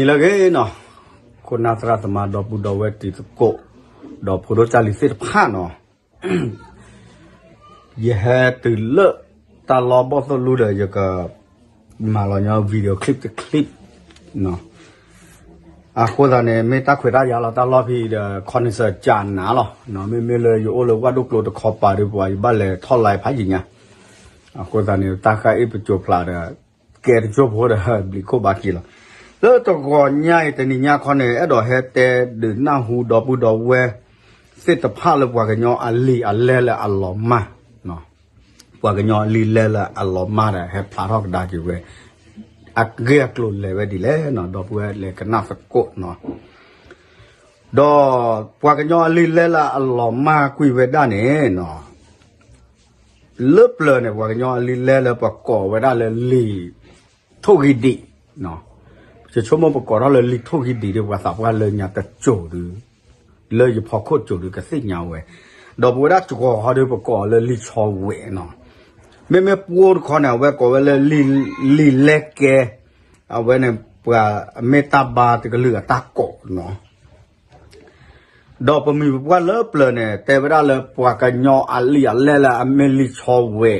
နံၤလၢအဂ့ၤနီၤ, ခိၣ်နၢ်သရၣ်သမါ ဒီပုၢ်ဒီဝဲၢ်တံၤသကိး ဒီးဖိဒိၣ်ကၢ်လံၤသ့ၣ်တဖၣ်နီၤ, ယဟဲတုၤလၢတၢ်လီၢ်ဘီၣ်သိၣ်လူဒီး ယကမၤလီၤညီ video clip တ clip နီၤ. အဃိသတးန့ၣ် မ့ၢ်တၢ်ခွဲးတၢ်ယာ်လီၤ တၢ်လီၢ်ဖဲဒီး ခီနစၢၤကနၤလီၤ. မ့မ့ၢ်လၢယအိၣ်လၢဝၣ်ဒိၣ်ကျိတခီပၤဒီး ပှၤယဘၣ်လဲၤထီၣ်လၢဖးယံၤညါ, အဃိသတးန့ၣ် တၢ်ဃၢ်အ့ၣ်ပစိၤဖျါဒီး ကဲတစိၢ်ဖိဒီး ဘျံးခိၣ်ဘါက့ၤလီၤ. လၢတဂီၤညါအံၤ တနံၤညါခီန့ၣ် အဲၣ်ဒိးဟဲတဲဒုးနၢ်ဟူဒီပုၢ်ဒီဝဲၢ်သ့ၣ်တဖၣ်လၢ ပှၤကညီအလံာ်အလဲလၢအလီၤမၢ် ပှၤကညီအလံာ်လဲလၢအလီၤမၢ်ဒီး ဟဲဖျါထီၣ်ကဒါက့ၤဝဲ အဂ့ၢ်အကျိၤလဲၤဝဲဒ်လဲၣ်နီၤ, ဒီပုၢ်ဝဲၢ်လဲၤကနၣ်သကိးနီၤ. ဒီးပှၤကညီအလံာ်လဲလၢအလီၤမၢ်ကွံာ်ဝဲဒၣ်န့ၣ်နီၤ, လၢပျၢၤန့ၣ် ပှၤကညီအလံာ်လဲလၢပကိးဝဲဒၣ်လၢလံာ်ထိၣ်ဂံၢ်ဒံး, ယဆိကမိၣ်ပကိးထီၣ်လၢလံာ်ထိၣ်ဂံၢ်ဒံးဒီး ပှၤသးပှၢ်လၢညါတစိၤဒီး လၢယဖီခိၣ်စိၤဒီး ကသ့ၣ်ညါဝဲ, ဒီးပဝဲဒၣ်စှီၤဃီဒီး ပကိးအီၤလၢလံာ်ဆီဝဲနီၤ. မ့မ့ၢ်ပှိၢ်တခီန့ၣ် အဝဲကိးဝဲလၢ လံာ်လဲကဲ, အဝဲန့ၣ် ပှၤမ့ၢ်တၢ်ဘါတကလုာ်အတၢ်ကိးနီၤ. ဒီးပမံၤပပှၢ်လၢပျၢၤန့ၣ် တဲဝဲဒၣ်လၢ ပှၤကညီအလံာ်အလဲလၢအမ့ၢ်လံာ်ဆီဝဲ,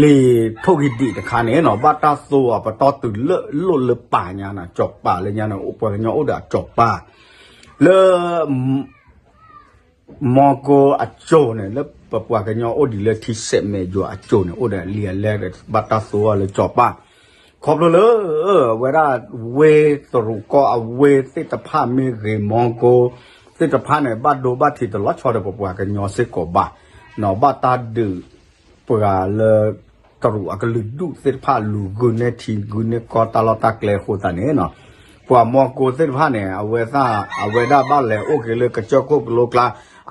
လံာ်ထိၣ်ဂံၢ်ဒံးတခါန့ၣ်နီၤ, ဘၣ်တၢ်သိအပတီၢ်တုၤလၢလိၣ်လၢပၢ်ညါနီၤ, ကၠီၤပၢ်လၢညါန့ၣ် ပှၤကညီအိၣ်ဒီးအကၠီၤပၢ် လၢ မီကိအစိၤန့ၣ် လၢပပှၤကညီအိၣ်ဒံးလၢထံစဲးမဲာ်ယွၤအစိၤန့ၣ် အိၣ်ဒီးလံာ်အလဲဒီး ဘၣ်တၢ်သိအီၤလၢကၠီၤပၢ်, ခီဖျိလၢ အဝဲဒၣ်ဝ့ၢ်တရူးကီၢ်အဝ့ၢ်သ့ၣ်တဖၣ်မ့ၢ်ဂ့ၤ မီကိသ့ၣ်တဖၣ်န့ၣ် ဘၣ်ဒိဘၣ်ထံးတလီၤဆီဒီးပပှၤကညီစ့ၢ်ကီးဘၣ်, ဘၣ်တၢ်ဒုး ပှၤလၢ တရူးအကလုာ်ဒူၣ်သ့ၣ်တဖၣ် လူၤဂုာ်န့ၢ်ထံဂုာ်န့ၢ်ကီၢ်တၢ်လီၢ်တၢ်ကျဲအဃိသတးန့ၣ်နီၤ, ပှၤမီကိသ့ၣ်တဖၣ်န့ၣ် အဝဲသ့ၣ် အဝဲဒၣ်ဘၣ်လဲၤအိၣ်က့ၤလၢကစၢၢ်ခိၣ်ကလိကျါ,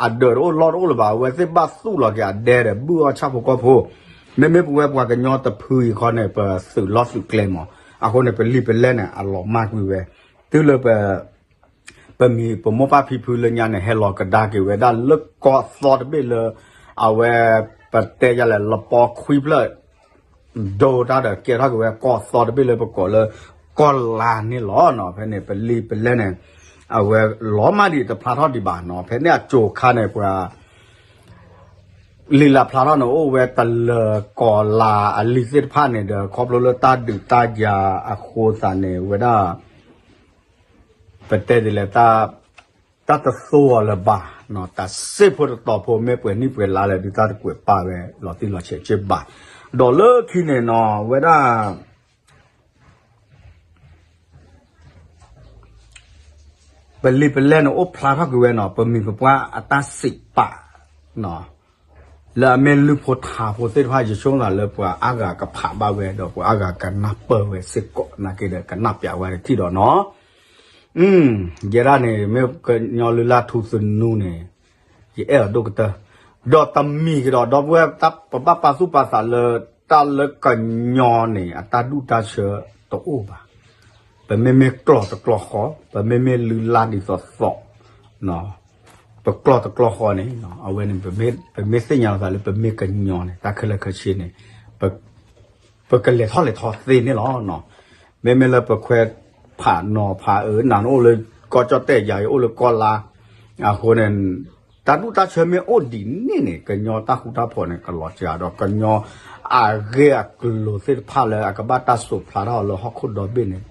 အဒၢးတအိၣ်လီၢ်တအိၣ်လၢၤဘၣ်, အဝဲသ့ၣ်ဘၣ်သူၣ်လီၤက့ၤအဒဲဒီး ဘုၣ်အီၣ်ဆၣ်ဖိကီၢ်ဖိ, မ့မ့ၢ်ပဝဲပှၤကညီတဖုအံၤခီန့ၣ် ပသုးလီၢ်သုးကျဲမး, အဃိန့ၣ် ပလံာ်ပလဲၢ်န့ၣ် အလီၤမၢ်ကွံာ်ဝဲ, တုၤလၢပ ပမံၤပမိၢ်ပၢ်ဖံဖုလၢညါန့ၣ် ဟဲလီၤကဒါက့ၤဝဲဒၣ်လၢကီၢ်သီတဘ့ၣ်လၢ အဝဲ ပတဲယၤလဲၣ် လပီခွံဖျၢၣ် ဒိတၢ်ဒီး ကဲထီၣ်က့ၤဝဲကီၢ်သီတဘ့ၣ်လၢပကိးလၢ ကီၢ်လါန့ၣ်လီၤနီၤ. ဖဲန့ၣ် ပလံာ်ပလဲၢ်န့ၣ် အဝဲလီၤမၢ်ဒံးတဖျါထီၣ်ဒံးဘၣ်နီၤ. ဖဲန့ၣ်အစိၤခါန့ၣ် ပှၤ လံာ်လၢဖျါထီၣ်န့ၣ် အိၣ်ဝဲတလၢၤကီၢ်လါအလံာ်သ့ၣ်တဖၣ်န့ၣ်ဒီး ခီဖျိလၢတၢ်ဒုးတၢ်ယၤအဃိသတးန့ၣ် ဝဲဒၣ် ပတဲဒ်လဲၣ် တၢ်တသိအီၤလၢၤဘၣ်, တၢ်စ့ၢ်ဖိတတီၤဖိ မ့ၢ်ပှဲၤနံၣ်ပှဲၤလါလၢၤ ဒုးတၢ်တကွဲးပာ်ဝဲ လီၤတံၢ်လီၤဆဲးက့ဘၣ်. ဒီးလၢခံန့ၣ်နီၤ ဝဲဒၣ် ပလံာ်ပလဲၢ်န့ၣ် အိၣ်ဖျါထီၣ်က့ၤဝဲနီၤ ပမံၤပပှၢ်အတၢ်စံးပာ် လၢအမ့ၢ်လုၢ်ဖိထါဖိသ့ၣ်တဖၣ် ယဆိကမိၣ်သးလၢပှၤအါဂၤကဖးဘၣ်ဝဲ ဒီးပှၤအါဂၤကနၢ်ပၢၢ်ဝဲစ့ၢ်ကီး နာ်က့ဒီးကနၣ်ပျးဝဲတထံၣ်ဒီးနီၤ. ယဲဒၣ်န့ၣ် မ့ၢ်ကညီလုၢ်လၢ်ထူသနူန့ၣ် ယအဲၣ်အီၤဒိၣ်ကတၢၢ်, ဒီးတမံၤကဒီး ဒီပုၢ်ဝဲၢ် ပဘၣ်ပာ်သူၣ်ပာ်သးလၢ တၢ်လၢကညီန့ၣ် အတၢ်ဒူၣ်တၢ်ဆၢတအိၣ်ဘၣ်. ပမ့မ့ၢ်ကျီၢ်တကျီၢ်ဃီ, ပမ့မ့ၢ်လုၢ်လၢ်ဒ်သိးသိး, ပကျီၢ်တကျီၢ်ဃီန့ၣ် အဝဲန့ၣ် ပမ့ၢ်သ့ၣ်ညါလီၤသးလၢပမ့ၢ်ကညီန့ၣ် တၢ်ခဲလၢာ်ခဲဆ့န့ၣ် ပကလဲၤထီၣ်လဲၤထီသ့န့ၣ်လီၤ. မ့မ့ၢ်လၢပခွဲးဖးနီၤဖးအၢ နၤနအိၣ်လၢကီၢ်ကၠီၣ်တဲၣ် ယၤယအိၣ်လၢကီၢ်လါ, အဃိန့ၣ် တၢ်ဒူၣ်တၢ်ဆၢမ့ၢ်အိၣ်ဒ်န့ၣ်န့ၣ် ကညီတၢ်ဃူတၢ်ဖိးန့ၣ် ကလီၤစှၤဒီး ကညီအဂ့ၢ်အကျိၤသ့ၣ်တဖၣ်လၢအကဘၣ်တၢ်စိးဖျါထီၣ်လၢဟီၣ်ခိၣ်ဒီဘ့ၣ်န့ၣ်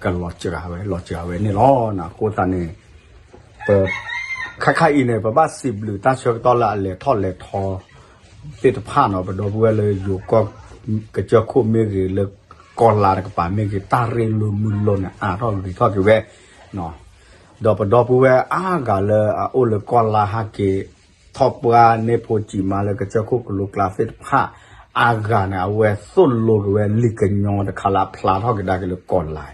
ကလီၤစှၤဝဲ လီၤစှၤဝဲန့ၣ်လီၤ. အဃိသတးန့ၣ် ပ ခါခါအံၤန့ၣ် ပဘၣ်စံးဘျုးတၢ်ဆၢကတီၢ်လၢအလဲၤထီၣ်လဲၤထီသ့ၣ်တဖၣ်နီၤ ပဒီပုၢ်ဝဲၢ်လၢယိၤကီၢ် ကစၢၢ်ခိၣ်မ့ၢ်ဂ့ၤ လၢကီၢ်လါတကပၤမ့ၢ်ဂ့ၤ တၢ်ရ့လိာ်မုာ်လိာ်န့ၣ် အါထီၣ်ဂ့ၤထီၣ်က့ၤဝဲ ဒီးပဒီပုၢ်ဝဲၢ်အါဂၤလၢအအိၣ်လၢကီၢ်လါဟဲက့ၤ ထီၣ်ပှၢ်န့ၢ်ဖိစံးမါလၢကစၢၢ်ခိၣ်ကလိကျါသ့ၣ်တဖၣ် အါဂၤန့ၣ် အဝဲသိၣ်လိက့ၤဝဲလံာ်ကညီတခါလၢအဖျါထီၣ်ကဒါက့ၤလၢကီၢ်လါ,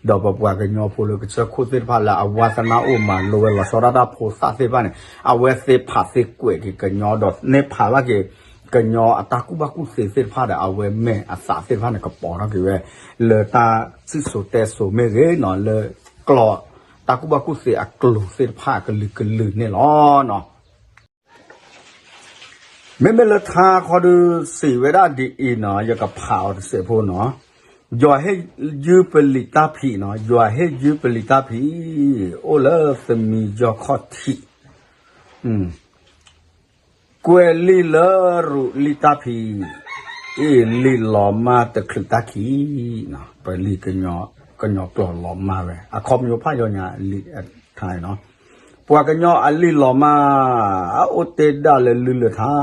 ဒီးပပှၤကညီဖိလၢကစၢၢ်ခိၣ်သ့ၣ်တဖၣ်လၢအဝါသနၢ်အိၣ်မၤလိဝဲလီၤဆီဒၣ်တၢ်ဖိသၣ်သ့ၣ်တဖၣ်န့ၣ် အဝဲသ့ဖးသ့ကွဲးက့ၤကညီ ဒီးန့ၢ်ဖးဘၣ်က့ၤ ကညီအတၢ်ကူၣ်ဘၣ်ကူၣ်သ့သ့ၣ်တဖၣ်ဒီး အဝဲမဲာ်အသးသ့ၣ်တဖၣ်န့ၣ် ကပီၤထီၣ်က့ၤဝဲ လၢတၢ်စံၣ်စိၤတဲစိၤမ့ၢ်ဂ့ၤနီၤ လၢကျိာ် တၢ်ကူၣ်ဘၣ်ကူၣ်သ့အကျိၤသ့ၣ်တဖၣ်ကလုာ်ကလုာ်န့ၣ်လီၤ. မ့မ့ၢ်လၢထါခီဒုးစံးဝဲဒၣ်ဒ်အံၤနီၤ ယကဖးအီၤတစဲးဖိနီၤ, ယွၤဟ့ၣ်ယုပလံာ်တၢ်ဖံးနီၤ, ယွၤဟ့ၣ်ယုပလံာ်တၢ်ဖံး, အိၣ်လၢသမံယီၢ်ခီၣ်ထံး, ကွဲးလံာ်လၢရူးလံာ်တၢ်ဖံး, အ့ၣ်လံာ်လီၤမၢ်တချုးတၢ်ခံး, ပလံာ်ကညီကျိာ်လီၤမၢ်ဝဲ အခီပညီဖးယီၤညါလံာ်ထါနီၤ, ပှၤကညီအလံာ်လီၤမၢ်, အိၣ်တ့ၢ်ဒၣ်လၢလုၢ်လၢထါ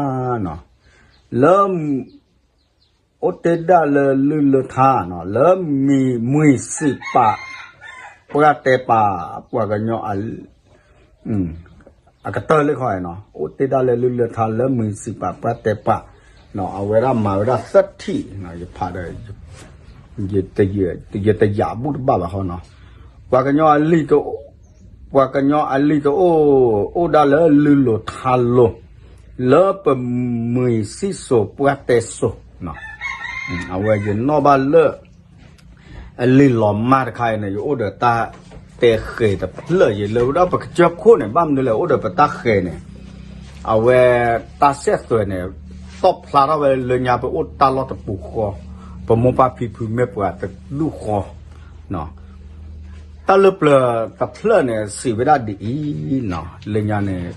နီၤ, လၢ အိၣ်တ့ၢ်ဒၣ်လၢလုၢ်လၢထါနီၤ, လၢမံၤမွံၤစံးပာ် ပှၢ်တဲပာ် ပှၤကညီ အကတၢၢ်လၢခီနီၤ, အိၣ်တ့ၢ်ဒၣ်လၢလုၢ်လၢထါ လၢမံၤစံးပာ် ပှၢ်တဲပာ်, အဝဲဒၣ်မၤဝဲဒၣ်သၢထံၣ်, ယဖးဒီး ယတယာ်ဘူၣ်တဘၣ်ဘၣ်ဃီနီၤ, ပှၤကညီအလံာ် ပှၤကညီအလံာ်တအိၣ်, အိၣ်ဒၣ်လၢလုၢ်လိၤထါလိၤ, လၢပမှံၤစံၣ်စိၤပှၢ်တဲစိၤ, အဝဲယနီၣ်ဘၣ်လၢ အလံာ်လီၤမၢ်တခါအံၤန့ၣ် ယအိၣ်ဒီးတၢ်တဲဃဲၤတဖျၢၣ်ယဲလၢဝဲဒၣ်ပကစၢၢ်ခိၣ်န့ၣ် ဘၣ်မနုၤလဲၣ် အိၣ်ဒီးပတၢ်ဃဲၤန့ၣ်, အဝဲတၢ်စဲးသွဲးန့ၣ် တီၣ်ဖျါထီၣ်ဝဲလၢညါ ပအိၣ်တၢ်လီၢ်တပူၤဃီ, ပမိၢ်ပၢ်ဖံဖုမ့ၢ်ပှၤတဒူၣ်ဃီ တၢ်လၢပျၢၤတဖျၢၣ်န့ၣ် စံးဝဲဒၣ်ဒ်အံၤနီၤ, လၢညါန့ၣ်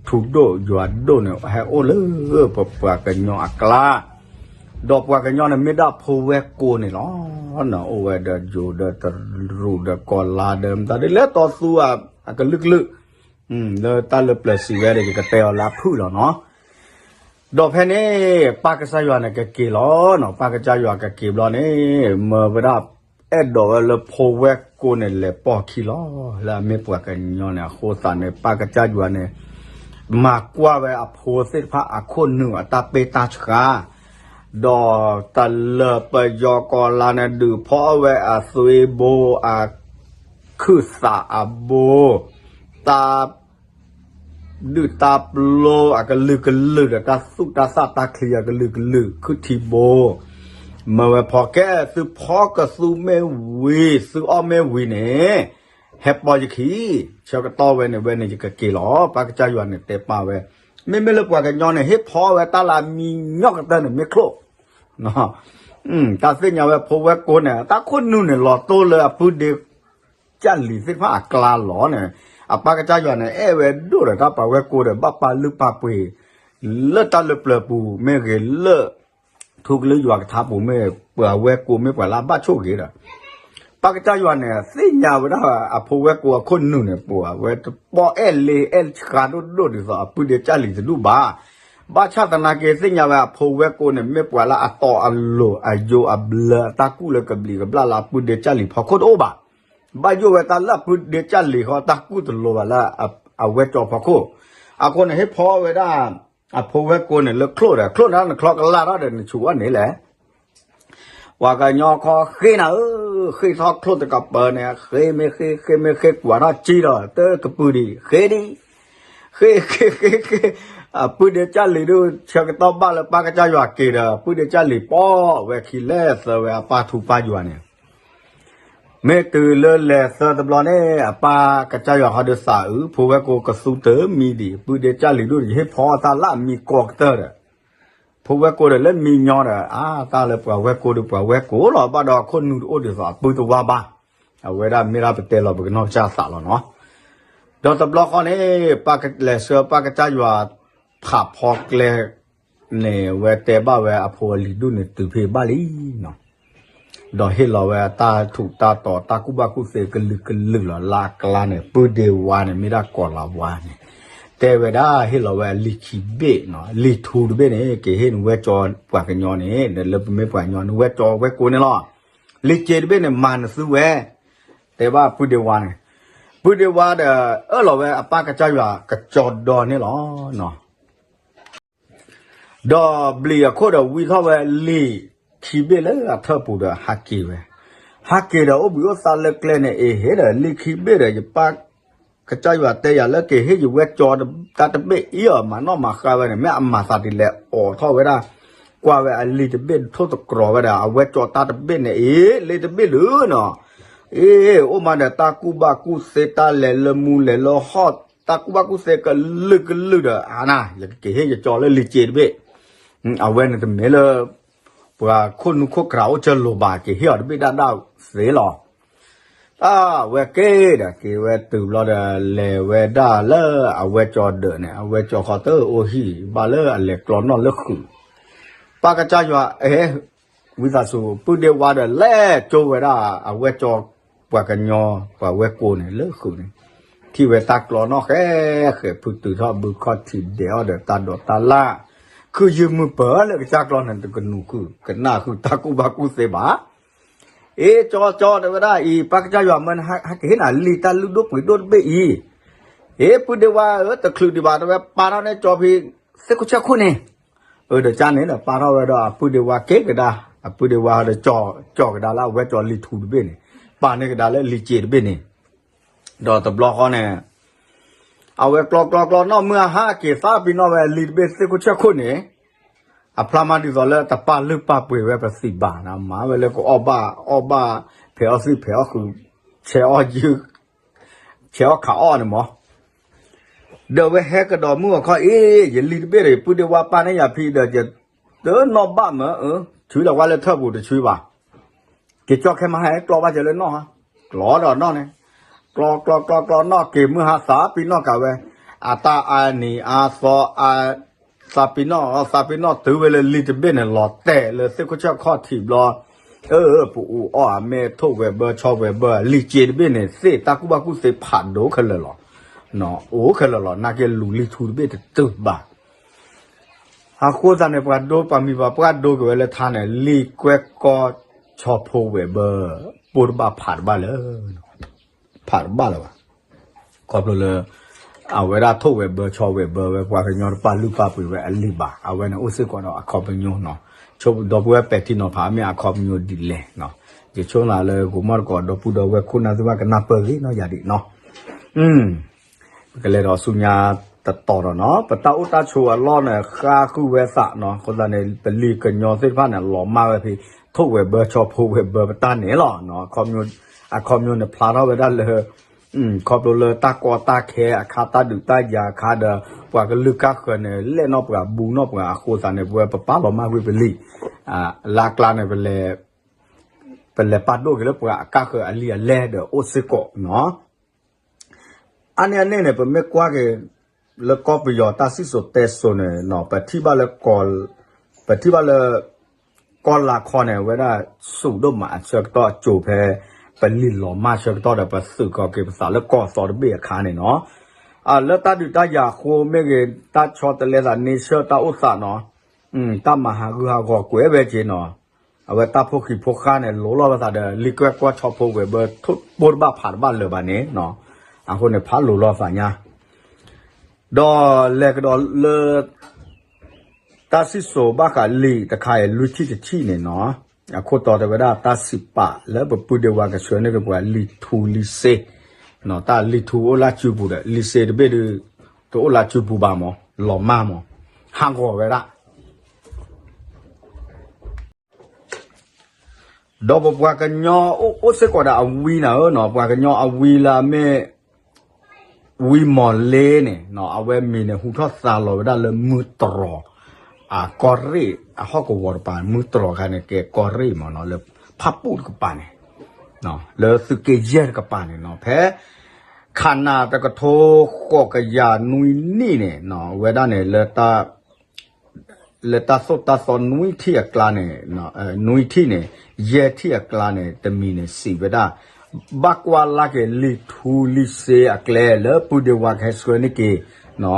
ထူဒိၣ်ယွၤဒိၣ်န့ၣ် ဟဲအိၣ်လၢပပှၤကညီအကျါ, ဒီးပှၤကညီန့ၣ်မ့ၢ်ဒၣ်ဖိဝဲၢ်ကိန့ၣ်လီၤ. အိၣ်ဝဲဒီးယိၤဒီးတရူးဒီးကီၢ်လါဒီး မတၤဒ်လဲၣ်တီသူအကလုာ်ကလုာ်, လၢတၢ်လၢပျၢၤစံးဝဲဒီး ယကတဲအီၤလၢအဖုၣ်လီၤနီၤ. ဒီးဖဲန့ၣ် ပၢ်ကစၢ်ယွၤန့ၣ်ကက့ၤလီၤနီၤ, ပၢ်ကစၢ်ယွၤကက့ၤဘျီန့ၣ် မၢဝဲဒၣ် အဲၣ်ဒိးဝဲလၢဖိဝဲၢ်ကိန့ၣ် လဲၤပိာ်ခံလီၤ, လၢအမ့ၢ်ပှၤကညီန့ၣ် အဃိသတးန့ၣ် ပၢ်ကစၢ်ယွၤန့ၣ် မၤကွၢ်ဝဲအဖိသ့ၣ်တဖၣ်အခိၣ်နူာ်အတၢ်ပ့ၢ်တၢ်ဆှါ, ဒီးတၢ်လၢပယီၤကီၢ်လါန့ၣ် ဒုးဖီၣ်ဝဲအသွံၣ်ဘိ အခုၣ်သးအဘိ, တၢ် ဒုၣ်တၢ်ပျိအကလုာ်ကလုာ်ဒီး တၢ်သူၣ်တၢ်သၣ်တၢ်ချံအကလုာ်ကလုာ် ခုၣ်ထံဘိ, မၢဝဲဖီကဲ သုဖီကသူမ့ၢ်ဝံၤ သုအီၣ်မ့ၢ်ဝံၤန့ၣ် ဟဲပိာ်ယခံ, ဆၢကတီၢ်ဝဲန့ၣ် ဝဲန့ၣ်ယကက့ၤလီၤ. ပၢ်ကစၢ်ယွၤန့ၣ်တဲပာ်ဝဲ, မ့မ့ၢ်လၢပှၤကညီန့ၣ် ဟ့ၣ်ဖီဝဲတၢ်လၢအမံညီၣ်ကတၢၢ်န့ၣ် မ့ၢ်ချိၣ် တၢ်သ့ၣ်ညါဝဲဖိဝဲၢ်ကိန့ၣ် တၢ်ခိၣ်နူာ်န့ၣ် လီၤတိၢ်လၢအပုၢ်ဒ့ကၢ်လံၤသ့ၣ်တဖၣ်အကျါလီၤန့ၣ်, အပၢ်ကစၢ်ယွၤန့ၣ် အဲၣ်ဝဲဒိၣ်ဒီးတၢ်ပာ်ဝဲၢ်ကိဒီး ဘၣ်ပာ်လုၢ်ပာ်ပှ့ၤ လၢတၢ်လၢပျၢၤပူၤမ့ၢ်ဂ့ၤ လၢထူကလုၢ်ယွၤကထါပူၤမ့ၢ် ပှၤဝဲၢ်ကိမ့ၢ်ပှၤလၢအဘၣ်ဆိၣ်ဂ့ၤဒီး ပၢ်ကစၢ်ယွၤန့ၣ် သ့ၣ်ညါဝဲဒၣ်အဖိဝဲၢ်ကိအခိၣ်နူာ်န့ၣ် ပှၤဝဲတပီၢ်အဲၣ်လ့အဲၣ်ဆှါဒိၣ်ဒိၣ်ဒ်သိးအပုၢ်ဒ့ကၢ်လံၤတဒူၣ်ဘၣ်. ဘၣ်ဆၣ်သနာ်က့ သ့ၣ်ညါဝဲအဖိဝဲၢ်ကိန့ၣ် မ့ၢ်ပှၤလၢအတီၤအလိၤအယိၤအဘျၢအတၢ်ကူၣ်လၢကဘျံးကဘျၣ်လၢအပုၢ်ဒ့ကၢ်လံၤဖီခိၣ်တအိၣ်ဘၣ်. ဘၣ်ယိၣ်ဝဲတၢ်လၢအပုၢ်ဒ့ကၢ်လံၤဃီ တၢ်ကူၣ်တလိၤဘၣ်လၢအဝဲၢ်ကိအဖီခိၣ်. အဃိန့ၣ် ဟ့ၣ်ဖီဝဲဒၣ် အဖိဝဲၢ်ကိန့ၣ်လၢချိၣ်ဒီး ချိၣ်န့ၣ်နချီကလၢ်ထီၣ်ဒီး နဆူးအီၣ်န့ၣ်လဲၣ် ပှၤကညီခီဃ့နၤဧၢ, ဃ့ထီၣ်ချိၣ်တကပၤန့ၣ် ဃ့မ့ၢ်ဃ့ ဃ့မ့ၢ်ဃ့ ကွၢ်ထီၣ်ကံဒီး တကပုၢ်ဒံး ဃ့ဒံး, ဃ့ဃ့ဃ့ဃ့, အပုၢ်ဒ့ကၢ်လံၤဒုး ဆၢကတီၢ်ဘၣ်လၢပၢ်ကစၢ်ယွၤက့ၤဒီး ပုၢ်ဒ့ကၢ်လံၤပိာ်ဝဲခံလဲၣ်သၢဝဲအပၢ်ထူပၢ်ယွၤန့ၣ် မ့ၢ်တုၤလၢလဲၤသၢတဘျီန့ၣ် အပၢ်ကစၢ်ယွၤဟီဒုးသးအုး ဖိဝဲၢ်ကိကသူတမံၤဒံး ပုၢ်ဒ့ကၢ်လံၤဒုး ယဟ့ၣ်ဖီအသးလၢအမံၤကိးကတၢၢ်ဒီး ဖိဝဲၢ်ကိဒီးလၢမံၤညီဒီး အါတၢ်လၢပှၤဝဲၢ်ကိဒီးပှၤဝဲၢ်ကိလီၤ ဘၣ်ဒီးအခိၣ်နူာ်တအိၣ်ဒ်သိးအပုၢ်တဝါဘၣ်. အဝဲဒၣ်မ့ၢ်ဒၣ်ပတဲလီၤပကနီၢ်ကစၢ်အသးလီၤနီၤ. ဒီးတဘျီဃီန့ၣ် ပၢ်ကလဲၤဆှၢပၢ်ကစၢ်ယွၤ ဖးဖီကျဲန့ၣ် ဝဲတဲဘၣ်ဝဲအဖိအလံၤဒုးန့ၣ် တုၤဖဲဘၣ်လံနီၤ. ဒီးဟ့ၣ်လီၤဝဲတၢ်ထူးတၢ်တီၤ တၢ်ကူၣ်ဘၣ်ကူၣ်သ့ကလုာ်ကလုာ်လီၤ လၢအကျါန့ၣ် ပုၢ်ဒ့ဝါန့ၣ် မ့ၢ်ဒၣ်ကီၤလၤဝါန့ၣ် တဲဝဲဒၣ်ဟ့ၣ်လီၤဝဲအလံၤခံဘ့ၣ်နီၤ လံၤထူတဘ့ၣ်န့ၣ် ကဟ့ၣ်နဝဲၢ်ကၠီပှၤကညီန့ၣ် ဒီးလၢပမ့ၢ်ပှၤကညီ နဝဲၢ်ကၠီဝဲၢ်ကိန့ၣ်လီၤ. လံၤစ့တဘ့ၣ်န့ၣ် မၤနသုဝဲ တဲဘၣ်ပုၢ်ဒ့ဝါန့ၣ် ပုၢ်ဒ့ဝါဒီး အၢၣ်လီၤဝဲအပၢ်ကစၢ်ယွၤကကၠီဒီန့ၣ်လီၤ. ဒီးဘျံးအခိၣ်ဒီးဝံထီၣ်ဝဲလံာ်ခံဘ့ၣ်လၢအထၢၣ်ပူၤဒီးဟးက့ၤဝဲ, ဟးက့ၤဒီးအိၣ်ဘှံးအိၣ်သါလၢကျဲန့ၣ် အ့ဟ့ၣ်ဒီးလံာ်ခံဘ့ၣ်ဒီး ယပၢ်ကစၢ်ယွၤတဲယၤလၢကဟ့ၣ်ယဝဲၢ်ကၠီတၢ်တဘ့ၣ်အံၤအီၤ မၤနီၣ်မၤဃါဝဲန့ၣ် မ့ၢ်အမၤသးဒ်လဲၣ် အိးထီၣ်ဝဲဒၣ် ကွၢ်ဝဲအလံာ်တဘ့ၣ်ထိၣ်သတြီၤဝဲဒၣ် အဝဲၢ်ကၠီတၢ်တဘ့ၣ်န့ၣ် အ့ လံာ်တဘ့ၣ်လၢနီၤ အ့ အိၣ်မးဒီးတၢ်ကူၣ်ဘၣ်ကူၣ်သ့ တၢ်လဲၤလၢမူလဲၤလၢဟီၣ် တၢ်ကူၣ်ဘၣ်ကူၣ်သ့ကလုာ်ကလုာ်ဒီး အါနၤ ယကက့ၤဟ့ၣ်ယကၠီလၢလံာ်စ့တဘ့ၣ် အဝဲန့ၣ်တမ့ၢ်လၢ ပှၤခိၣ်နူာ်ခိၣ်ကြးအိၣ်ကၢလိၤဘၣ် က့ၤဟ့ၣ်အီၤတဘ့ၣ်ဒၣ်ဒၣ်သ့လီၤ. တၢ်ဝဲက့ၤဒီးက့ၤဝဲတုၤဘျီဒီး လဲၤဝဲဒၣ်လၢအဝဲကၠီဒၢးန့ၣ် အဝဲကၠီဃီတအိၣ်ဟံၣ် ဘၣ်လၢအလဲၤကျီနီၣ်လၢဃုာ် ပၢ်ကစၢ်ယွၤ အဲ ဝံသးစူၤ ပုၢ်ဒ့ဝါဒီးလဲၤကၠိဝဲဒၣ် အဝဲကၠီပှၤကညီ ပှၤဝဲၢ်ကိန့ၣ် လၢဃုာ်န့ၣ် ထံၣ်ဝဲတၢ်ကျီနီၣ်ဃဲဃဲ ဖုတုၤထီၣ်ဘုခီၣ်ထံးဒဲးအီၤဒီးတၢ်ဒိးတၢ်လၢ် ခုယုၢ်မုၢ်ပၢၤလၢကစၢ်ကျီန့ၣ် တကနူၤဃုာ် ကနၣ်ဃုာ်တၢ်ကူၣ်ဘၣ်ကူၣ်သ့ဘၣ် အ့ ကၠီကၠီတဲဝဲဒၣ်အံၤ ပၢ်ကစၢ်ယွၤမၢနဟဲက့ၤဟ့ၣ်နၤလံာ်တၢ်လုၢ်ဒိၣ်ပှ့ၤဒိၣ်တဘ့ၣ်အံၤ, အ့ ပုၢ်ဒ့ဝါဧၢ တချုးဒံးဘၣ် တဲဝဲပာ်ထီၣ်န့ၢ်ကၠီဖံ သ့ၣ်ခိၣ်ဆၢၣ်ခိၣ်န့ၣ်, အၢ ဒီးကၢ်န့ၣ်ဒီးပာ်ထီၣ်ဝဲဒီးအပုၢ်ဒ့ဝါက့ၤကဒါ, အပုၢ်ဒ့ဝါဒီးကၠီကဒါလၢအဝဲကၠီလံာ်ထူတဘ့ၣ်န့ၣ်, ပာ်န့ၢ်ကဒါလၢလံာ်စ့တဘ့ၣ်န့ၣ်, ဒီးတဘျီဃီန့ၣ် အဝဲကျီကျီကျီနီၣ်မုၢ်အဟါက့ၤသးပ့ၤနီၣ်ဝဲလံာ်တဘ့ၣ်သ့ၣ်ခိၣ်ဆၢၣ်ခိၣ်န့ၣ်, အဖျါမးဒ်သိးလၢတပာ်လုၢ်ပာ်ပှ့ၤဝဲပသံးဘၣ်နၤ မၤဝဲလၢကအီၣ်ဘၣ်အီၣ်ဘၣ် ဖဲးအီၣ်သံၣ်ဖဲးအီၣ်ဃုာ် ဆဲးအီၣ်ယုၢ် ဆဲးအီၣ်ခးအီၣ်န့ၣ်မး, ဒီးဝဲဟဲကဒီးမုၢ်အခီၣ်အ့ ယလံာ်တဘ့ၣ်ဒီး ပုၢ်ဒ့ဝါပာ်န့ၢ်ယၤဖံဒီး ယတနီၣ်ဘၣ်မၢ် အၢ ဆူလီၤဝဲလၢထၢၣ်ပူၤတဆူဘၣ် က့ၤကၠီခဲမးဟဲကျီဘၣ်ကဲလၢနီၣ်, ကျီဒီးနီၣ်န့ၣ်, ကျီကျီကျီကျီနီၣ်က့ၤမုၢ်ဟါသးပ့ၤနီၣ်ကးဝဲ, အတၢ်အါနံၤအါသီအါ, သးပ့ၤနီၣ် သးပ့ၤနီၣ်တုၤဝဲလၢလံာ်တဘ့ၣ်န့ၣ် လီၤတဲာ်လၢသ့ၣ်ခိၣ်ဆၢၣ်ခီၣ်ထံးဘျီ, အၢ ပအူအီၣ်အမဲာ်ထိၣ်ဝဲၤဘၢဆီဝဲၤဘၢ လံာ်စ့တဘ့ၣ်န့ၣ် သ့ၣ်တၢ်ကူၣ်ဘၣ်ကူၣ်သ့ဖးဒိၣ်ခဲလၢာ်လီၤ, အိၣ်ခဲလၢာ်လီၤ နာ်က့လူၤလံာ်ထူတဘ့ၣ်တတုၤဘၣ် အဃိသတးန့ၣ် ပှၤဒိပှၤမံၤပှၤပှၢ်ဒိက့ၤဝဲလၢထါန့ၣ် လံာ်ကွဲၢ်ကီဆီဖိဝဲၤဘၢ ပိၢ်တဘၣ်ဖးတဘၣ်လၢာ်, ဖးတဘၣ်လၢၤဘၣ်, ခီဖျိလၢ အဝဲဒၣ်ထိၣ်ဝဲၤဘၢဆီဝဲၤဘၢဝဲ ပှၤကညီတပာ်လုၢ်ပာ်ပှ့ၤဝဲအလံာ်ဘၣ်, အဝဲန့ၣ်အိၣ်စ့ၢ်ကီးဒီးအခီပညီနီၤ, ဆိဒီပုၢ်ဝဲၢ်ပဲာ်ထံနီၤဖးမ့ၢ်အခီပညီဒ်လဲၣ်, ယဆိကမိၣ်လၢကမီၣ်တကိးဒီပုၢ်ဒီဝဲၢ်ခိၣ်နၢ်သ့ၣ်တဖၣ်ကနၢ်ပၢၢ်ဂ့ၤနီၤယၤဒံးနီၤ ပကလဲၤဒီးဆူညါတတီၤဒီးနီၤ, ပတၢ်အိၣ်တၢ်ဆိးအလီၢ်န့ၣ် ဃါဃုာ်ဝဲသးနီၤ, အဃိသတးန့ၣ် ပလံာ်ကညီသ့ၣ်တဖၣ်န့ၣ် လီၤမၢ်ဝဲဖဲ ထိၣ်ဝဲၤဘၢဆီဖိဝဲၤဘၢပတၢ်န့ၣ်လီၤ, အခီပညီန့ၣ်ဖျါထီၣ်ဝဲဒၣ်လၢ ခီဖျိလၢတၢ်ကီတၢ်ခဲအခါ တၢ်ဒုးတၢ်ယၤအခါဒီး ပှၤကလုာ်ကါဃၢၤန့ၣ် လဲၣ်နီၣ်ပှၤဘူးနီၣ်ပှၤအဃိသတးန့ၣ် ပဝဲပပာ်လီၤမၢ်ကွံာ်ပလံာ် လၢအကျါန့ၣ် ပလဲၤပာ်ဒိၣ်က့ၤလၢပှၤအကါဃၢၤအလံာ်အလဲၢ်ဒီးအိၣ်စ့ၢ်ကီးနီၤ, အါန့ၢ်အန့ၣ်န့ၣ် ပမ့ၢ်ကွၢ်က့ၤ လၢကီၢ်ပယီၤတၢ်စံၣ်စိၤတဲစိၤန့ၣ် ပထံၣ်ဘၣ်လၢ ပထံၣ်ဘၣ်လၢ ကီၢ်လါခီန့ၣ် အဝဲဒၣ်စူးဒိၣ်မးအဆၢကတီၢ်အစိၤဖဲ ပလံာ်လီၤမၢ်ဆၢကတီၢ်ဒီး ပသုးကီၤက့ၤပသးလၢကီၢ်အသီတဘ့ၣ်အခါန့ၣ်နီၤ, လၢတၢ်ဒုးတၢ်ယၤအဃိမ့ၢ်ဂ့ၤ တၢ်ဆီတလဲသးန့ဆၢၣ်တၢ်အိၣ်သးနီၤ, တၢ်မၤဟးဂူာ်ဟးဂီၤကွဲးဝဲက့ၤနီၤ, အဝဲတၢ်ဖိဃံဖိဃာ်န့ၣ် လိၤလီၤဝဲသးဒီး လံာ်ကွဲၢ်ကွီၢ်ဆီဖိဝဲၤဘၢ ပိၢ်တဘၣ်ဖးတဘၣ်လၢၤဘၣ်န့ၣ်, အဃိန့ၣ် ဖးလိၤလီၤသးညါ ဒီးလဲၤကဒီးလၢ တၢ်စံၣ်စိၤဘၣ်ဃးလံာ်တခါအံၤ လွံၢ်ထံၣ်တထံၣ်န့ၣ်နီၤ, အခိၣ်တီတဲဝဲဒၣ်တၢ်စံးပာ်လၢပပုၢ်ဒ့ဝါကဆှၢန့ၢ်က့ၤပှၤ လံာ်ထူလံာ်စ့, တၢ်လံာ်ထူအိၣ်လၢစုပူၤဒီး လံာ်စ့တဘ့ၣ်ဒုး တအိၣ်လၢစုပူၤဘၣ်မး လီၤမၢ်မး ဟးဂီၤဝဲဒၣ် ဒီးပပှၤကညီအိၣ်စ့ၢ်ကီးဒီးအဝံနၤဧၢနီၤ, ပှၤကညီအဝံလၢအမ့ၢ် ဝံမီၤလ့န့ၣ် အဝဲမံၤန့ၣ် ဟူထီၣ်သါလီၤဝဲဒၣ်လၢမုၢ်တြီၤ ကီၢ်ရ့ၣ်အဟီၣ်ကဝီၤတပၤ, မုၢ်တြီၤခါန့ၣ် ကဲကီၢ်ရ့ၣ်မးနီၤ, လၢဖၣ်ပူၣ်တကပၤန့ၣ်, လၢသုးက့ယဲၢ်တကပၤန့ၣ်နီၤ, ဖဲ ခးနၤတကထိဃိးကယၤနွံနံၣ်န့ၣ် ဝဲဒၣ်န့ၣ် လၢတၢ်သိၣ်တၢ်သီနွံထံၣ်အကျါန့ၣ်, နွံထံၣ်န့ၣ် ယဲၢ်ထံၣ်အကျါန့ၣ် တမံၤန့ၣ် စံးဝဲဒၣ် ဘၣ်ကွၢ်လၢ်က့ၤလံာ်ထူလံာ်စ့အကျဲလၢပုၢ်ဒ့ဝါကဟဲဆှၢန့ၢ်က့ၤ